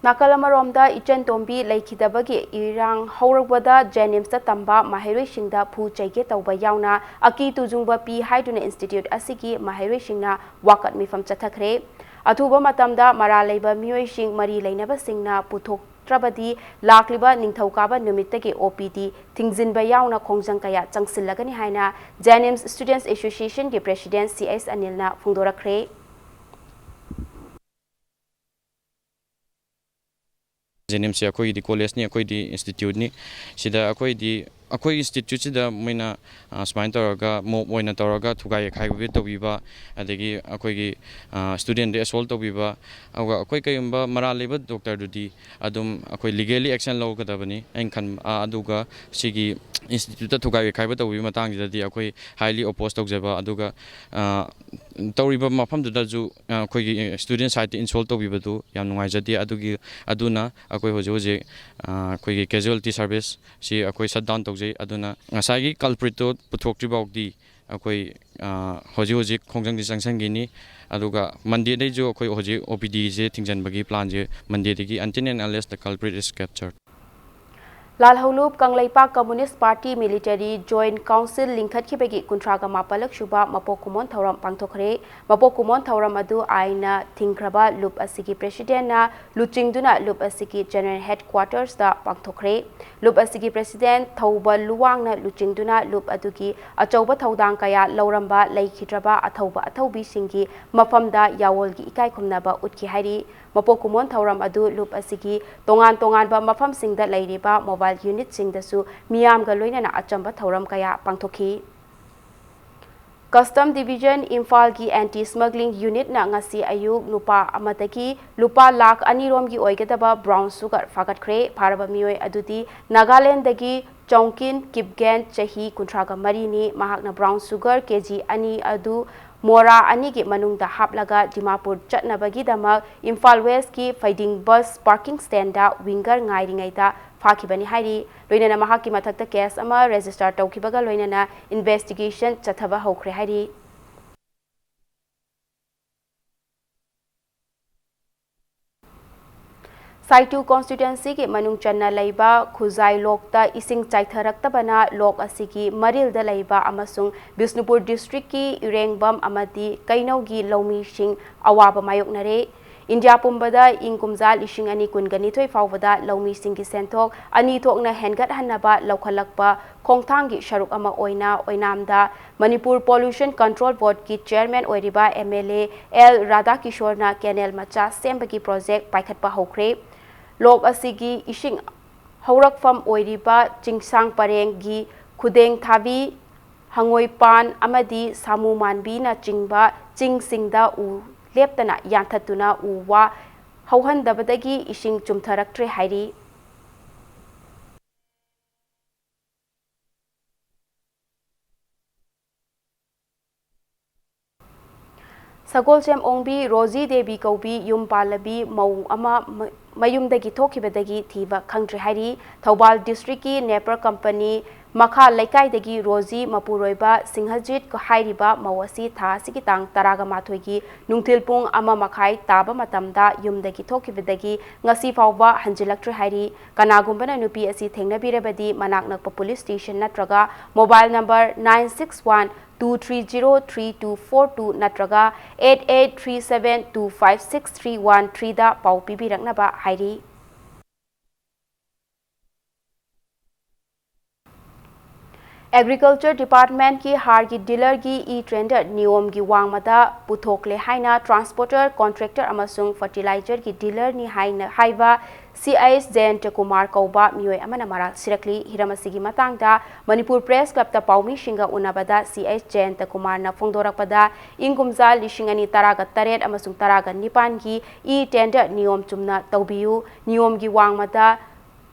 ꯅꯥꯀꯜ ꯑꯃꯔꯣꯝꯗ ꯏꯆꯟ ꯇꯣꯝꯕꯤ ꯂꯩꯈꯤꯗꯕꯒꯤ ꯏꯔꯥꯡ ꯍꯧꯔꯛꯄꯗ ꯖꯦꯅꯤꯝꯁꯇ ꯇꯝꯕ ꯃꯍꯩꯔꯣꯏꯁꯤꯡꯗ ꯐꯨ ꯆꯩꯒꯦ ꯇꯧꯕ ꯌꯥꯎꯅ ꯑꯀꯤ ꯇꯨꯖꯨꯡꯕ ꯄꯤ ꯍꯥꯏꯗꯨꯅ institute ꯑꯁꯤꯒꯤ ꯃꯍꯩꯔꯣꯏꯁꯤꯡꯅ ꯋꯥꯀꯠ ꯃꯤꯐꯝ ꯆꯠꯊꯈ꯭ꯔꯦ꯫ ꯑꯊꯨꯕ ꯃꯇꯝꯗ ꯃꯔꯥꯜ ꯂꯩꯕ ꯃꯤꯑꯣꯏꯁꯤꯡ ꯃꯔꯤ ꯂꯩꯅꯕꯁꯤꯡꯅ ꯄꯨꯊꯣꯛꯇ꯭ꯔꯕꯗꯤ ꯂꯥꯛꯂꯤꯕ ꯅꯤꯡꯊꯧꯀꯥꯕ ꯅꯨꯃꯤꯠꯇꯒꯤ OPD ꯊꯤꯡꯖꯤꯟꯕ ꯌꯥꯎꯅ ꯈꯣꯡꯖꯪ ꯀꯌꯥ ꯆꯪꯁꯤꯜꯂꯒꯅꯤ ꯍꯥꯏꯅ ꯖꯦꯅꯤꯝꯁ Students Association ꯒꯤ president ꯁꯤ ꯑꯦꯁ ꯑꯅꯤꯜꯅ ꯐꯣꯡꯗꯣꯔꯛꯈ꯭ꯔꯦ꯫ ꯖꯦꯅꯤꯝꯁꯁꯦ ꯑꯩꯈꯣꯏꯒꯤꯗꯤ ꯀꯣꯂꯦꯖꯅꯤ, ꯑꯩꯈꯣꯏꯗꯤ institute ꯅꯤ꯫ ꯁꯤꯗ ꯑꯩꯈꯣꯏꯗꯤ ꯑꯩꯈꯣꯏ ꯏꯟꯁꯇꯤꯇ꯭ꯌꯨꯠꯁꯤꯗ ꯃꯣꯏꯅ, ꯑ, ꯁꯨꯃꯥꯏꯅ ꯇꯧꯔꯒ ꯃꯣꯞ ꯑꯣꯏꯅ ꯇꯧꯔꯒ ꯊꯨꯒꯥꯏ ꯌꯩꯈꯥꯏꯕ ꯇꯧꯕꯤꯕ, ꯑꯗꯒꯤ ꯑꯩꯈꯣꯏꯒꯤ, ꯑ, ꯁ꯭ꯇꯨꯗꯦꯟꯗ ꯑꯦꯁꯣꯜꯠ ꯇꯧꯕꯤꯕ, ꯑꯗꯨꯒ ꯑꯩꯈꯣꯏ ꯀꯔꯤꯒꯨꯝꯕ ꯃꯔꯥꯜ ꯂꯩꯕ ꯗꯣꯛꯇꯔꯗꯨꯗꯤ ꯑꯗꯨꯝ ꯑꯩꯈꯣꯏ ꯂꯤꯒꯦꯜꯂꯤ ꯑꯦꯛꯁꯟ ꯂꯧꯒꯗꯕꯅꯤ꯫ ꯑꯩꯅ ꯈꯟ-, ꯑ, ꯑꯗꯨꯒ ꯁꯤꯒꯤ ꯏꯟꯁꯇꯤꯇ꯭ꯌꯨꯠꯇ ꯊꯨꯒꯥꯏ ꯌꯩꯈꯥꯏꯕ ꯇꯧꯕꯤꯕ ꯃꯇꯥꯡꯁꯤꯗꯗꯤ ꯑꯩꯈꯣꯏ ꯍꯥꯏꯂꯤ ꯑꯣꯄꯣꯁ ꯇꯧꯖꯕ, ꯑꯗꯨꯒ, ꯑ, ꯇꯧꯔꯤꯕ ꯃꯐꯝꯗꯨꯗꯁꯨ, ꯑ, ꯑꯩꯈꯣꯏꯒꯤ ꯁ꯭ꯇꯨꯗꯦꯟ ꯁꯥꯏꯠꯇ ꯏꯟꯁꯣꯜꯠ ꯇꯧꯕꯤꯕꯗꯨ ꯌꯥꯝ ꯅꯨꯡꯉꯥꯏꯖꯗꯦ꯫ ꯑꯗꯨꯒꯤ, ꯑꯗꯨꯅ ꯑꯩꯈꯣꯏ ꯍꯧꯖꯤꯛ ꯍꯧꯖꯤꯛ, ꯑ, ꯑꯩꯈꯣꯏꯒꯤ ꯀꯦꯖꯨꯋꯦꯜꯇꯤ ꯁꯥꯔꯚꯤꯁꯁꯤ ꯑꯩꯈꯣꯏ ꯁꯠ ꯗꯥꯎꯟ ꯇꯧꯖꯩ꯫ ꯑꯗꯨꯅ ꯉꯁꯥꯏꯒꯤ ꯀꯜꯄ꯭ꯔꯤꯠꯇꯨ ꯄꯨꯊꯣꯛꯇ꯭ꯔꯤ ꯐꯥꯎꯗꯤ ꯑꯩꯈꯣꯏ, ꯑ, ꯍꯧꯖꯤꯛ ꯍꯧꯖꯤꯛ ꯈꯣꯡꯖꯪꯗꯤ ꯆꯪꯁꯤꯟꯈꯤꯅꯤ꯫ ꯑꯗꯨꯒ ꯃꯟꯗꯦꯗꯩꯁꯨ ꯑꯩꯈꯣꯏ ꯍꯧꯖꯤꯛ ꯑꯣ ꯄꯤ ꯗꯤꯁꯦ ꯊꯤꯡꯖꯤꯟꯕꯒꯤ ꯄ꯭ꯂꯥꯟꯁꯦ ꯃꯟꯗꯦꯗꯒꯤ, until and unless the culprit is captured꯫ ꯂꯥꯜꯍꯧꯂꯨꯞ Kangleipak communist party military joint council ꯂꯤꯡꯈꯠꯈꯤꯕꯒꯤ ꯀꯨꯟꯊ꯭ꯔꯥꯒ ꯃꯥꯄꯜꯂꯛ ꯁꯨꯕ ꯃꯄꯣꯛ ꯀꯨꯝꯑꯣꯟ ꯊꯧꯔꯝ ꯄꯥꯡꯊꯣꯛꯈ꯭ꯔꯦ꯫ ꯃꯄꯣꯛ ꯀꯨꯝꯑꯣꯟ ꯊꯧꯔꯝ ꯑꯗꯨ ꯑꯥꯏꯟꯅ ꯊꯤꯡꯈ꯭ꯔꯕ ꯂꯨꯞ ꯑꯁꯤꯒꯤ ꯄ꯭ꯔꯦꯁꯤꯗꯦꯟꯠꯅ ꯂꯨꯆꯤꯡꯗꯨꯅ ꯂꯨꯞ ꯑꯁꯤꯒꯤ ꯖꯦꯅꯔꯦꯜ ꯍꯦꯗꯀ꯭ꯋꯥꯇꯔꯁꯇ ꯄꯥꯡꯊꯣꯛꯈ꯭ꯔꯦ꯫ ꯂꯨꯞ ꯑꯁꯤꯒꯤ ꯄ꯭ꯔꯦꯁꯤꯗꯦꯟꯠ ꯊꯧꯕ ꯂꯨꯋꯥꯡꯅ ꯂꯨꯆꯤꯡꯗꯨꯅ ꯂꯨꯞ ꯑꯗꯨꯒꯤ ꯑꯆꯧꯕ ꯊꯧꯗꯥꯡ ꯀꯌꯥ ꯂꯧꯔꯝꯕ ꯂꯩꯈꯤꯗ꯭ꯔꯕ ꯑꯊꯧꯕ ꯑꯊꯧꯕꯤꯁꯤꯡꯒꯤ ꯃꯐꯝꯗ ꯌꯥꯑꯣꯜꯒꯤ ꯏꯀꯥꯏ ꯈꯨꯝꯅꯕ ꯎꯠꯈꯤ ꯍꯥꯏꯔꯤ꯫ ꯃꯄꯣꯛ ꯀꯨꯝꯑꯣꯟ ꯊꯧꯔꯝ ꯑꯗꯨ ꯂꯨꯞ ꯑꯁꯤꯒꯤ ꯇꯣꯉꯥꯟ ꯇꯣꯉꯥꯟꯕ ꯃꯐꯝꯁꯤꯡꯗ ꯂꯩꯔꯤꯕ ꯃꯣꯕꯥꯏꯜ ꯌꯨꯅꯤꯠꯁꯤꯡꯗꯁꯨ ꯃꯤꯌꯥꯝꯒ ꯂꯣꯏꯅꯅ ꯑꯆꯝꯕ ꯊꯧꯔꯝ ꯀꯌꯥ ꯄꯥꯡꯊꯣꯛꯈꯤ꯫ ꯀꯁꯇꯝ ꯗꯤꯕꯤꯖꯟ ꯏꯝꯐꯥꯜꯒꯤ ꯑꯦꯟꯇꯤ ꯁ꯭ꯃꯒ꯭ꯂꯤꯡ ꯌꯨꯅꯤꯠꯅ ꯉꯁꯤ ꯑꯌꯨꯛ ꯅꯨꯄꯥ ꯑꯃꯗꯒꯤ ꯂꯨꯄꯥ ꯂꯥꯈ ꯑꯅꯤ ꯔꯣꯝꯒꯤ ꯑꯣꯏꯒꯗꯕ ꯕ꯭ꯔꯥꯎꯟ ꯁꯨꯒꯔ ꯐꯥꯒꯠꯈ꯭ꯔꯦ꯫ ꯐꯥꯔꯕ ꯃꯤꯑꯣꯏ ꯑꯗꯨꯗꯤ ꯅꯥꯒꯥꯂꯦꯟꯗꯒꯤ ꯆꯣꯡꯀꯤꯟ ꯀꯤꯞꯒꯦꯟ, ꯆꯍꯤ ꯀꯨꯟꯊ꯭ꯔꯥꯒ ꯃꯔꯤꯅꯤ꯫ ꯃꯍꯥꯛꯅ ꯕ꯭ꯔꯥꯎꯟ ꯁꯨꯒꯔ ꯀꯦ ꯖꯤ ꯑꯅꯤ ꯑꯗꯨ ꯃꯣꯔꯥ ꯑꯅꯤꯒꯤ ꯃꯅꯨꯡꯗ ꯍꯥꯞꯂꯒ ꯗꯤꯃꯥꯄꯨꯔ ꯆꯠꯅꯕꯒꯤꯗꯃꯛ ꯏꯝꯐꯥꯜ ꯋꯦꯁꯀꯤ ꯐꯩꯗꯤꯡ ꯕꯁ ꯄꯥꯔꯀꯤꯡ ꯁ꯭ꯇꯦꯟꯗ ꯋꯤꯡꯒꯔ ꯉꯥꯏꯔꯤꯉꯩꯗ ꯐꯥꯈꯤꯕꯅꯤ ꯍꯥꯏꯔꯤ꯫ ꯂꯣꯏꯅꯅ ꯃꯍꯥꯛꯀꯤ ꯃꯊꯛꯇ ꯀꯦꯁ ꯑꯃ ꯔꯦꯖꯤꯁꯇꯥꯔ ꯇꯧꯈꯤꯕꯒ ꯂꯣꯏꯅꯅ ꯏꯟꯚꯦꯁꯇꯤꯒꯦꯁꯟ ꯆꯠꯊꯕ ꯍꯧꯈ꯭ꯔꯦ ꯍꯥꯏꯔꯤ꯫ ꯁꯥꯏꯇꯨ ꯀꯣꯟꯁꯇꯤꯇ꯭ꯋꯦꯟꯁꯤꯒꯤ ꯃꯅꯨꯡ ꯆꯟꯅ ꯂꯩꯕ ꯈꯨꯖꯥꯏ ꯂꯣꯛꯇ ꯏꯁꯤꯡ ꯆꯥꯏꯊꯔꯛꯇꯕꯅ ꯂꯣꯛ ꯑꯁꯤꯒꯤ ꯃꯔꯤꯜꯗ ꯂꯩꯕ ꯑꯃꯁꯨꯡ ꯕꯤꯁꯅꯨꯄꯨꯔ ꯗꯤꯁꯇ꯭ꯔꯤꯛꯀꯤ ꯏꯔꯦꯡꯕꯝ ꯑꯃꯗꯤ ꯀꯩꯅꯧꯒꯤ ꯂꯧꯃꯤꯁꯤꯡ ꯑꯋꯥꯕ ꯃꯥꯌꯣꯛꯅꯔꯦ꯫ ꯏꯟꯗꯤꯌꯥ ꯄꯨꯝꯕꯗ ꯏꯪ ꯀꯨꯝꯖꯥ ꯂꯤꯁꯤꯡ ꯑꯅꯤ ꯀꯨꯟꯒ ꯅꯤꯊꯣꯏ ꯐꯥꯎꯕꯗ ꯂꯧꯃꯤꯁꯤꯡꯒꯤ ꯁꯦꯟꯊꯣꯛ ꯑꯅꯤ ꯊꯣꯛꯅ ꯍꯦꯟꯒꯠꯍꯟꯅꯕ ꯂꯧꯈꯠꯂꯛꯄ ꯈꯣꯡꯊꯥꯡꯒꯤ ꯁꯔꯨꯛ ꯑꯃ ꯑꯣꯏꯅ ꯑꯣꯏꯅꯥꯝꯗ ꯃꯅꯤꯄꯨꯔ ꯄꯣꯂꯨꯁꯟ ꯀꯟꯇ꯭ꯔꯣꯜ ꯕꯣꯔꯗꯀꯤ ꯆꯦꯌꯔꯃꯦꯟ ꯑꯣꯏꯔꯤꯕ ꯑꯦꯝ ꯑꯦꯜ ꯑꯦ ꯑꯦꯜ ꯔꯥꯙꯥꯀꯤꯁꯣꯔꯅ ꯀꯦꯅꯦꯜ ꯃꯆꯥ ꯁꯦꯝꯕꯒꯤ ꯄ꯭ꯔꯣꯖꯦꯛ ꯄꯥꯏꯈꯠꯄ ꯍꯧꯈ꯭ꯔꯦ꯫ ꯂꯣꯛ ꯑꯁꯤꯒꯤ ꯏꯁꯤꯡ ꯍꯧꯔꯛꯐꯝ ꯑꯣꯏꯔꯤꯕ ꯆꯤꯡꯁꯥꯡ ꯄꯔꯦꯡꯒꯤ ꯈꯨꯗꯦꯡ ꯊꯥꯕꯤ, ꯍꯉꯣꯏꯄꯥꯟ ꯑꯃꯗꯤ ꯁꯥꯃꯨ ꯃꯥꯟꯕꯤꯅꯆꯤꯡꯕ ꯆꯤꯡꯁꯤꯡꯗ ꯎ ꯂꯦꯞꯇꯅ ꯌꯥꯟꯊꯠꯇꯨꯅ ꯎ ꯋꯥ ꯍꯧꯍꯟꯗꯕꯗꯒꯤ ꯏꯁꯤꯡ ꯆꯨꯝꯊꯔꯛꯇ꯭ꯔꯦ ꯍꯥꯏꯔꯤ꯫ ꯁꯒꯣꯜꯁꯦꯝ ꯑꯣꯡꯕꯤ ꯔꯣꯖꯤ ꯗꯦꯕꯤ ꯀꯧꯕꯤ ꯌꯨꯝ ꯄꯥꯜꯂꯕꯤ ꯃꯧ ꯑꯃ ꯃ-, ꯃꯌꯨꯝꯗꯒꯤ ꯊꯣꯛꯈꯤꯕꯗꯒꯤ ꯊꯤꯕ ꯈꯪꯗ꯭ꯔꯦ ꯍꯥꯏꯔꯤ꯫ ꯊꯧꯕꯥꯜ ꯗꯤꯁꯇ꯭ꯔꯤꯛꯀꯤ ꯅꯦꯄꯔ ꯀꯝꯄꯅꯤ ꯃꯈꯥ ꯂꯩꯀꯥꯏꯗꯒꯤ ꯔꯣꯖꯤ ꯃꯄꯨꯔꯣꯏꯕ ꯁꯤꯡꯍꯖꯤꯠ ꯍꯥꯏꯔꯤꯕ ꯃꯧ ꯑꯁꯤ ꯊꯥ ꯑꯁꯤꯒꯤ ꯇꯥꯡ ꯇꯔꯥꯒ ꯃꯥꯊꯣꯏꯒꯤ ꯅꯨꯡꯊꯤꯜ ꯄꯨꯡ ꯑꯃ ꯃꯈꯥꯏ ꯇꯥꯕ ꯃꯇꯝꯗ ꯌꯨꯝꯗꯒꯤ ꯊꯣꯛꯈꯤꯕꯗꯒꯤ ꯉꯁꯤ ꯐꯥꯎꯕ ꯍꯟꯖꯤꯜꯂꯛꯇ꯭ꯔꯦ ꯍꯥꯏꯔꯤ꯫ ꯀꯅꯥꯒꯨꯝꯕꯅ ꯅꯨꯄꯤ ꯑꯁꯤ ꯊꯦꯡꯅꯕꯤꯔꯕꯗꯤ ꯃꯅꯥꯛ ꯅꯛꯄ ꯄꯨꯂꯤꯁ ꯁ꯭ꯇꯦꯁꯟ ꯅꯠꯇ꯭ꯔꯒ mobile number nine six one two three zero three two four two ꯅꯠꯇ꯭ꯔꯒ eight eight three seven two five six three one ꯊ꯭ꯔꯤꯗ ꯄꯥꯎ ꯄꯤꯕꯤꯔꯛꯅꯕ ꯍꯥꯏꯔꯤ꯫ ꯑꯦꯒ꯭ꯔꯤꯀꯜꯆꯔ ꯗꯤꯄꯥꯔꯠꯃꯦꯟꯠꯀꯤ ꯍꯥꯔꯒꯤ ꯗꯤꯂꯔꯒꯤ ꯏ ꯇꯦꯟꯗꯔ ꯅꯤꯌꯣꯝꯒꯤ ꯋꯥꯡꯃꯗ ꯄꯨꯊꯣꯛꯂꯦ ꯍꯥꯏꯅ ꯇ꯭ꯔꯥꯟꯁꯄꯣꯔꯇꯔ ꯀꯣꯟꯇ꯭ꯔꯦꯛꯇꯔ ꯑꯃꯁꯨꯡ ꯐꯔꯇꯤꯂꯥꯏꯖꯔꯒꯤ ꯗꯤꯂꯔꯅꯤ ꯍꯥꯏꯅ ꯍꯥꯏꯕ ꯁꯤ ꯑꯩꯆ ꯖꯌꯟꯇ ꯀꯨꯃꯥꯔ ꯀꯧꯕ ꯃꯤꯑꯣꯏ ꯑꯃꯅ ꯃꯔꯥꯜ ꯁꯤꯔꯛꯂꯤ꯫ ꯍꯤꯔꯝ ꯑꯁꯤꯒꯤ ꯃꯇꯥꯡꯗ ꯃꯅꯤꯄꯨꯔ ꯄ꯭ꯔꯦꯁ ꯀ꯭ꯂꯕꯇ ꯄꯥꯎꯃꯤꯁꯤꯡꯒ ꯎꯅꯕꯗ ꯁꯤ ꯑꯩꯆ ꯖꯌꯟꯇ ꯀꯨꯃꯥꯔꯅ ꯐꯣꯡꯗꯣꯔꯛꯄꯗ, ꯏꯪ ꯀꯨꯝꯖꯥ ꯂꯤꯁꯤꯡ ꯑꯅꯤ ꯇꯔꯥꯒ ꯇꯔꯦꯠ ꯑꯃꯁꯨꯡ ꯇꯔꯥꯒ ꯅꯤꯄꯥꯟꯒꯤ ꯏ ꯇꯦꯟꯗꯔ ꯅꯤꯌꯣꯝ ꯆꯨꯝꯅ ꯇꯧꯕꯤꯌꯨ, ꯅꯤꯌꯣꯝꯒꯤ ꯋꯥꯡꯃꯗ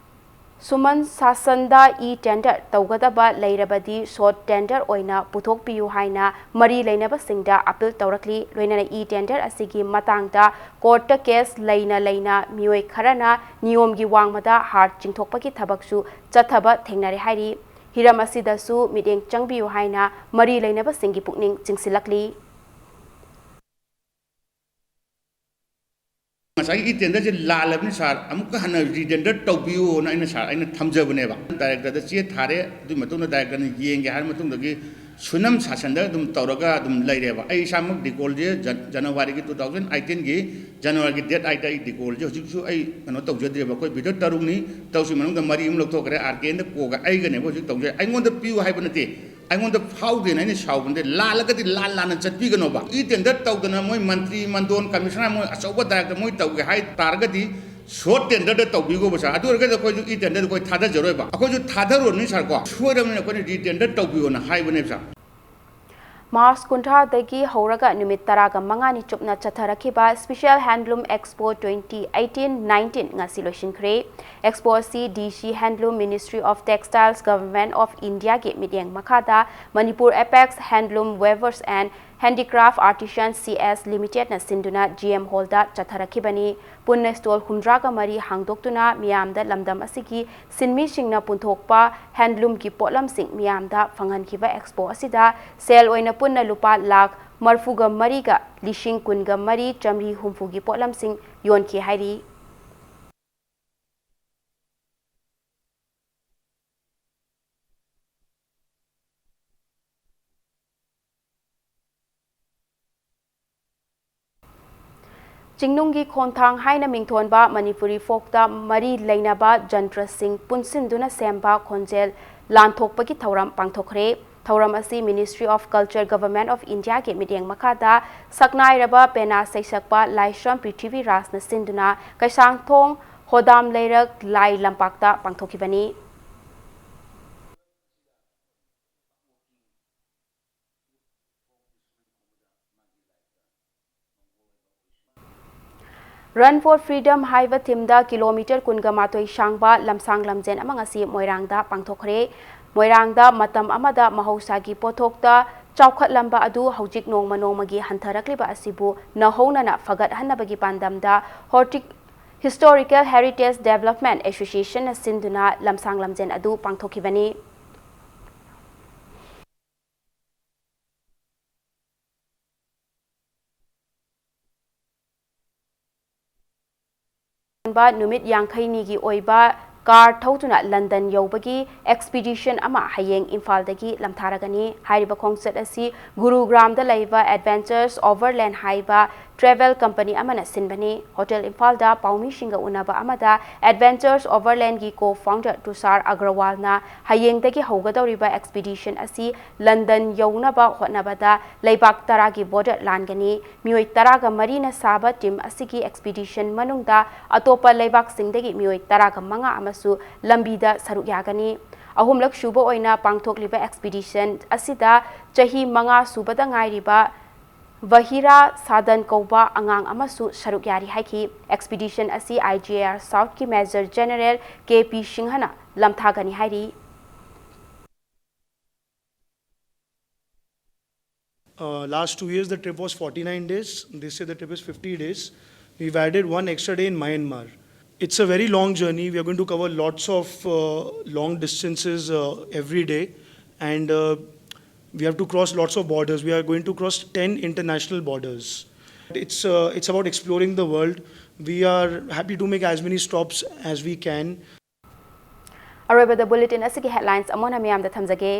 ꯁꯨꯃꯟ ꯁꯥꯁꯟꯗ ꯏ ꯇꯦꯟꯗꯔ ꯇꯧꯒꯗꯕ ꯂꯩꯔꯕꯗꯤ ꯁꯣꯔꯠ ꯇꯦꯟꯗꯔ ꯑꯣꯏꯅ ꯄꯨꯊꯣꯛꯄꯤꯌꯨ ꯍꯥꯏꯅ ꯃꯔꯤ ꯂꯩꯅꯕꯁꯤꯡꯗ ꯑꯄꯤꯜ ꯇꯧꯔꯛꯂꯤ꯫ ꯂꯣꯏꯅꯅ ꯏ ꯇꯦꯟꯗꯔ ꯑꯁꯤꯒꯤ ꯃꯇꯥꯡꯗ ꯀꯣꯔꯠꯇ ꯀꯦꯁ ꯂꯩꯅ ꯂꯩꯅ ꯃꯤꯑꯣꯏ ꯈꯔꯅ ꯅꯤꯌꯣꯝꯒꯤ ꯋꯥꯡꯃꯗ ꯍꯥꯔ ꯆꯤꯡꯊꯣꯛꯄꯒꯤ ꯊꯕꯛꯁꯨ ꯆꯠꯊꯕ ꯊꯦꯡꯅꯔꯦ ꯍꯥꯏꯔꯤ꯫ ꯍꯤꯔꯝ ꯑꯁꯤꯗꯁꯨ ꯃꯤꯠꯌꯦꯡ ꯆꯪꯕꯤꯌꯨ ꯍꯥꯏꯅ ꯃꯔꯤ ꯂꯩꯅꯕꯁꯤꯡꯒꯤ ꯄꯨꯛꯅꯤꯡ ꯆꯤꯡꯁꯤꯜꯂꯛꯂꯤ꯫ ꯉꯁꯥꯏꯒꯤ ꯏ ꯇꯦꯟꯗꯔꯁꯦ ꯂꯥꯜꯂꯕꯅꯤ ꯁꯥꯔ, ꯑꯃꯨꯛꯀ ꯍꯟꯅ ꯔꯤꯇꯦꯟꯗꯔ ꯇꯧꯕꯤꯌꯨꯅ ꯑꯩꯅ ꯁꯥꯔ, ꯑꯩꯅ ꯊꯝꯖꯕꯅꯦꯕ꯫ ꯗꯥꯏꯔꯦꯛꯇꯔꯗ ꯆꯦ ꯊꯥꯔꯦ, ꯑꯗꯨꯒꯤ ꯃꯇꯨꯡꯗ ꯗꯥꯏꯔꯦꯛꯇꯔꯅ ꯌꯦꯡꯒꯦ ꯍꯥꯏꯔ ꯃꯇꯨꯡꯗꯒꯤ ꯁꯨꯅꯝ ꯁꯥꯁꯟꯗ ꯑꯗꯨꯝ ꯇꯧꯔꯒ ꯑꯗꯨꯝ ꯂꯩꯔꯦꯕ꯫ ꯑꯩ ꯏꯁꯥꯃꯛ ꯔꯤꯀꯣꯜꯁꯦ ꯖꯟ-, ꯖꯅꯋꯥꯔꯤꯒꯤ two thousand eighteenꯒꯤ ꯖꯅꯋꯥꯔꯤꯒꯤ date eight ꯑꯩ ꯔꯤꯀꯣꯜꯁꯦ ꯍꯧꯖꯤꯛꯁꯨ ꯑꯩ ꯀꯩꯅꯣ ꯇꯧꯖꯗ꯭ꯔꯦꯕ꯫ ꯑꯩꯈꯣꯏ ꯕꯤꯗꯔ ꯇꯔꯨꯛꯅꯤ, ꯇꯔꯨꯛꯁꯤ ꯃꯅꯨꯡꯗ ꯃꯔꯤ ꯑꯃ ꯂꯧꯊꯣꯛꯈ꯭ꯔꯦ, ꯑꯥꯔ ꯀꯦ ꯑꯦꯟꯗ ꯀꯣꯒ ꯑꯩꯒꯅꯦꯕ ꯍꯧꯖꯤꯛ ꯇꯧꯖꯩ꯫ ꯑꯩꯉꯣꯟꯗ ꯄꯤꯌꯨ ꯍꯥꯏꯕ ꯅꯠꯇꯦ, ꯑꯩꯉꯣꯟꯗ ꯐꯥꯎꯗꯦꯅ ꯑꯩꯅ ꯁꯥꯎꯕ ꯅꯠꯇꯦ꯫ ꯂꯥꯜꯂꯒꯗꯤ ꯂꯥꯟ ꯂꯥꯟꯅ ꯆꯠꯄꯤꯒꯅꯣꯕ꯫ ꯏ ꯇꯦꯟꯗꯔ ꯇꯧꯗꯅ ꯃꯣꯏ ꯃꯟꯇ꯭ꯔꯤ, ꯃꯟꯗꯣꯟ, ꯀꯃꯤꯁꯅꯔ ꯃꯣꯏ ꯑꯆꯧꯕ ꯗꯥꯏꯔꯦꯛꯇꯔ ꯃꯣꯏ ꯇꯧꯒꯦ ꯍꯥꯏ ꯇꯥꯔꯒꯗꯤ ꯁꯣꯔꯠ ꯇꯦꯟꯗꯔꯗ ꯇꯧꯕꯤꯈꯣꯕ ꯁꯥꯔ, ꯑꯗꯨ ꯑꯣꯏꯔꯒꯗꯤ ꯑꯩꯈꯣꯏꯁꯨ ꯏ ꯇꯦꯟꯗꯔꯗ ꯑꯩꯈꯣꯏ ꯊꯥꯗꯖꯔꯣꯏꯕ, ꯑꯩꯈꯣꯏꯁꯨ ꯊꯥꯗꯔꯨꯔꯅꯤ ꯁꯥꯔ ꯀꯣ, ꯁꯣꯏꯔꯕꯅꯤꯅ ꯑꯩꯈꯣꯏꯅ ꯔꯤ ꯇꯦꯟꯗꯔ ꯇꯧꯕꯤꯌꯣꯅ ꯍꯥꯏꯕꯅꯦꯕ ꯁꯥꯔ꯫ ꯃꯥꯔꯆ ꯀꯨꯟꯊ꯭ꯔꯥꯗꯒꯤ ꯍꯧꯔꯒ ꯅꯨꯃꯤꯠ ꯇꯔꯥꯒ ꯃꯉꯥꯅꯤ ꯆꯨꯞꯅ ꯆꯠꯊꯔꯛꯈꯤꯕ Special Handloom Expo twenty eighteen nineteen ꯉꯁꯤ ꯂꯣꯏꯁꯤꯟꯈ꯭ꯔꯦ꯫ Expo ꯑꯁꯤ D C Handloom, Ministry of Textiles, Government of Indiaꯒꯤ ꯃꯤꯠꯌꯦꯡ ꯃꯈꯥꯗ Manipur Apex Handloom Weavers and Handicraft Artisans C S Limitedꯅ ꯁꯤꯟꯗꯨꯅ G M Hallꯗ ꯆꯠꯊꯔꯛꯈꯤꯕꯅꯤ꯫ ꯄꯨꯟꯅ stall ꯍꯨꯝꯗ꯭ꯔꯥꯒ ꯃꯔꯤ ꯍꯥꯡꯗꯣꯛꯇꯨꯅ ꯃꯤꯌꯥꯝꯗ ꯂꯝꯗꯝ ꯑꯁꯤꯒꯤ ꯁꯤꯟꯃꯤꯁꯤꯡꯅ ꯄꯨꯊꯣꯛꯄ handloomꯒꯤ ꯄꯣꯠꯂꯝꯁꯤꯡ ꯃꯤꯌꯥꯝꯗ ꯐꯪꯍꯟꯈꯤꯕ expo ꯑꯁꯤꯗ ꯁꯦꯜ ꯑꯣꯏꯅ ꯄꯨꯟꯅ ꯂꯨꯄꯥ ꯂꯥꯈ ꯃꯔꯐꯨꯒ ꯃꯔꯤꯒ ꯂꯤꯁꯤꯡ ꯀꯨꯟꯒ ꯃꯔꯤ ꯆꯥꯃꯔꯤ ꯍꯨꯝꯐꯨꯒꯤ ꯄꯣꯠꯂꯝꯁꯤꯡ ꯌꯣꯟꯈꯤ ꯍꯥꯏꯔꯤ꯫ ꯆꯤꯡꯅꯨꯡꯒꯤ ꯈꯣꯡꯊꯥꯡ ꯍꯥꯏꯅ ꯃꯤꯡꯊꯣꯟꯕ ꯃꯅꯤꯄꯨꯔꯤ folkꯇ ꯃꯔꯤ ꯂꯩꯅꯕ ꯖꯟꯇ꯭ꯔꯁꯤꯡ ꯄꯨꯟꯁꯤꯟꯗꯨꯅ ꯁꯦꯝꯕ ꯈꯣꯟꯖꯦꯜ ꯂꯥꯟꯊꯣꯛꯄꯒꯤ ꯊꯧꯔꯝ ꯄꯥꯡꯊꯣꯛꯈ꯭ꯔꯦ꯫ ꯊꯧꯔꯝ ꯑꯁꯤ Ministry of Culture, Government of Indiaꯒꯤ ꯃꯤꯠꯌꯦꯡ ꯃꯈꯥꯗ ꯁꯛꯅꯥꯏꯔꯕ ꯄꯦꯅꯥ ꯁꯩꯁꯛꯄ ꯂꯥꯏꯁ꯭ꯔꯝ ꯄ꯭ꯔꯤꯊꯤꯕꯤ ꯔꯥꯖꯅ ꯁꯤꯟꯗꯨꯅ ꯀꯩꯁꯥꯡꯊꯣꯡ ꯍꯣꯗꯥꯝ ꯂꯩꯔꯛ ꯂꯥꯏ ꯂꯝꯄꯥꯛꯇ ꯄꯥꯡꯊꯣꯛꯈꯤꯕꯅꯤ꯫ Run for Freedom ꯍꯥꯏꯕ themeꯗ ꯀꯤꯂꯣꯃꯤꯇꯔ ꯀꯨꯟꯒ ꯃꯥꯊꯣꯏ ꯁꯥꯡꯕ ꯂꯝꯁꯥꯡ ꯂꯝꯖꯦꯟ ꯑꯃ ꯉꯁꯤ ꯃꯣꯏꯔꯥꯡꯗ ꯄꯥꯡꯊꯣꯛꯈ꯭ꯔꯦ꯫ ꯃꯣꯏꯔꯥꯡꯗ ꯃꯇꯝ ꯑꯃꯗ ꯃꯍꯧꯁꯥꯒꯤ ꯄꯣꯠꯊꯣꯛꯇ ꯆꯥꯎꯈꯠꯂꯝꯕ ꯑꯗꯨ ꯍꯧꯖꯤꯛ ꯅꯣꯡꯃ ꯅꯣꯡꯃꯒꯤ ꯍꯟꯊꯔꯛꯂꯤꯕ ꯑꯁꯤꯕꯨ ꯅꯧꯍꯧꯅꯅ ꯐꯒꯠꯍꯟꯅꯕꯒꯤ ꯄꯥꯟꯗꯝꯗ Hortic-, Historical Heritage Development Associationꯅ ꯁꯤꯟꯗꯨꯅ ꯂꯝꯁꯥꯡ ꯂꯝꯖꯦꯟ ꯑꯗꯨ ꯄꯥꯡꯊꯣꯛꯈꯤꯕꯅꯤ꯫ ꯅꯨꯃꯤꯠ ꯌꯥꯡꯈꯩꯅꯤꯒꯤ ꯑꯣꯏꯕ car ꯊꯧꯗꯨꯅ ꯂꯟꯗꯟ ꯌꯧꯕꯒꯤ expedition ꯑꯃ ꯍꯌꯦꯡ ꯏꯝꯐꯥꯜꯗꯒꯤ ꯂꯝꯊꯥꯔꯒꯅꯤ꯫ ꯍꯥꯏꯔꯤꯕ ꯈꯣꯡꯆꯠ ꯑꯁꯤ ꯒꯨꯔꯨꯒ꯭ꯔꯥꯝꯗ ꯂꯩꯕ Adventures Overland ꯍꯥꯏꯕ ꯇ꯭ꯔꯦꯚꯦꯜ ꯀꯝꯄꯅꯤ ꯑꯃꯅ ꯁꯤꯟꯕꯅꯤ꯫ ꯍꯣꯇꯦꯜ ꯏꯝꯐꯥꯜꯗ ꯄꯥꯎꯃꯤꯁꯤꯡꯒ ꯎꯅꯕ ꯑꯃꯗ Adventures Overlandꯒꯤ co-founder ꯇꯨꯁꯥꯔ ꯑꯒ꯭ꯔꯋꯥꯜꯅ ꯍꯌꯦꯡꯗꯒꯤ ꯍꯧꯒꯗꯧꯔꯤꯕ expedition ꯑꯁꯤ ꯂꯟꯗꯟ ꯌꯧꯅꯕ ꯍꯣꯠꯅꯕꯗ ꯂꯩꯕꯥꯛ ꯇꯔꯥꯒꯤ border ꯂꯥꯟꯒꯅꯤ꯫ ꯃꯤꯑꯣꯏ ꯇꯔꯥꯒ ꯃꯔꯤꯅ ꯁꯥꯕ team ꯑꯁꯤꯒꯤ expedition ꯃꯅꯨꯡꯗ ꯑꯇꯣꯞꯄ ꯂꯩꯕꯥꯛꯁꯤꯡꯗꯒꯤ ꯃꯤꯑꯣꯏ ꯇꯔꯥꯒ ꯃꯉꯥ ꯑꯃꯁꯨ ꯂꯝꯕꯤꯗ ꯁꯔꯨꯛ ꯌꯥꯒꯅꯤ꯫ ꯑꯍꯨꯝꯂꯛ ꯁꯨꯕ ꯑꯣꯏꯅ ꯄꯥꯡꯊꯣꯛꯂꯤꯕ expedition ꯑꯁꯤꯗ ꯆꯍꯤ ꯃꯉꯥ ꯁꯨꯕꯗ ꯉꯥꯏꯔꯤꯕ ꯚꯍꯤꯔꯥ ꯁꯥꯗꯟ ꯀꯧꯕ ꯑꯉꯥꯡ ꯑꯃꯁꯨ ꯁꯔꯨꯛ ꯌꯥꯔꯤ ꯍꯥꯏꯈꯤ꯫ Expedition ꯑꯁꯤ IGAR Southꯀꯤ Major General K P ꯁꯤꯡꯍꯅ ꯂꯝꯊꯥꯒꯅꯤ ꯍꯥꯏꯔꯤ꯫ Uh, last two years, the trip was forty-nine days. This year, the trip is fifty days. We've added one extra day in Myanmar. It's a very long journey. We are going to cover lots of uh, long distances uh, every day, and uh, we have to cross lots of borders. We are going to cross ten international borders. It's, uh, it's about exploring the world. We are happy to make as many stops as we can. ꯑꯔꯣꯏꯕꯗ bulletin ꯑꯁꯤꯒꯤ headlines ꯑꯃꯨꯛ ꯍꯟꯅ ꯃꯌꯥꯝꯗ ꯊꯝꯖꯒꯦ꯫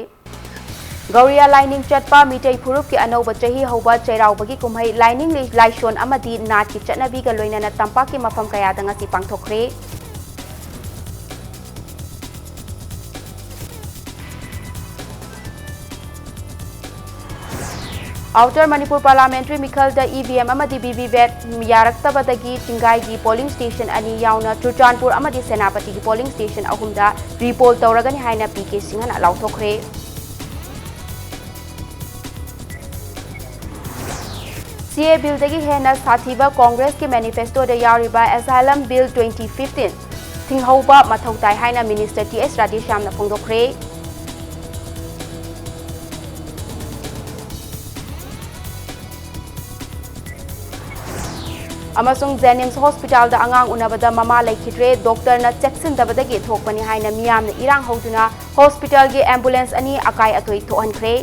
ꯒꯧꯔꯤꯌꯥ ꯂꯥꯏꯅꯤꯡ ꯆꯠꯄ ꯃꯤꯇꯩ ꯐꯨꯔꯨꯞꯀꯤ ꯑꯅꯧꯕ ꯆꯍꯤ ꯍꯧꯕ ꯆꯩꯔꯥꯎꯕꯒꯤ ꯀꯨꯝꯍꯩ ꯂꯥꯏꯅꯤꯡ ꯂꯥꯏꯁꯣꯟ ꯑꯃꯗꯤ ꯅꯥꯠꯀꯤ ꯆꯠꯅꯕꯤꯒ ꯂꯣꯏꯅꯅ ꯇꯝꯄꯥꯛꯀꯤ ꯃꯐꯝ ꯀꯌꯥꯗ ꯉꯁꯤ ꯄꯥꯡꯊꯣꯛꯈ꯭ꯔꯦ꯫ Outer Manipur Parliamentary ꯃꯤꯈꯜꯗ EVM ꯑꯃꯗꯤ VVPAT ꯌꯥꯔꯛꯇꯕꯗꯒꯤ ꯆꯤꯡꯒꯥꯏꯒꯤ polling station ꯑꯅꯤ ꯌꯥꯎꯅ ꯆꯨꯔꯆꯥꯟꯄꯨꯔ ꯑꯃꯗꯤ ꯁꯦꯅꯥꯄꯇꯤꯒꯤ polling station ꯑꯍꯨꯝꯗ repoll ꯇꯧꯔꯒꯅꯤ ꯍꯥꯏꯅ ꯄꯤ ꯀꯦ ꯁꯤꯡꯍꯅ ꯂꯥꯎꯊꯣꯛꯈ꯭ꯔꯦ꯫ CAA billꯗꯒꯤ ꯍꯦꯟꯅ ꯁꯥꯊꯤꯕ ꯀꯣꯡꯒ꯭ꯔꯦꯁꯀꯤ manifestoꯗ ꯌꯥꯎꯔꯤꯕ Asylum Bill twenty fifteen ꯊꯤꯡꯍꯧꯕ ꯃꯊꯧ ꯇꯥꯏ ꯍꯥꯏꯅ Minister ꯇꯤ ꯑꯦꯁ ꯔꯥꯙꯦꯁ꯭ꯌꯥꯝꯅ ꯐꯣꯡꯗꯣꯛꯈ꯭ꯔꯦ꯫ ꯑꯃꯁꯨꯡ JNIMS hospitalꯗ ꯑꯉꯥꯡ ꯎꯅꯕꯗ ꯃꯃꯥ ꯂꯩꯈꯤꯗ꯭ꯔꯦ, doctorꯅ ꯆꯦꯛꯁꯤꯟꯗꯕꯗꯒꯤ ꯊꯣꯛꯄꯅꯤ ꯍꯥꯏꯅ ꯃꯤꯌꯥꯝꯅ ꯏꯔꯥꯡ ꯍꯧꯗꯨꯅ hospitalꯒꯤ ambulance ꯑꯅꯤ ꯑꯀꯥꯏ ꯑꯇꯣꯏ ꯊꯣꯛꯍꯟꯈ꯭ꯔꯦ꯫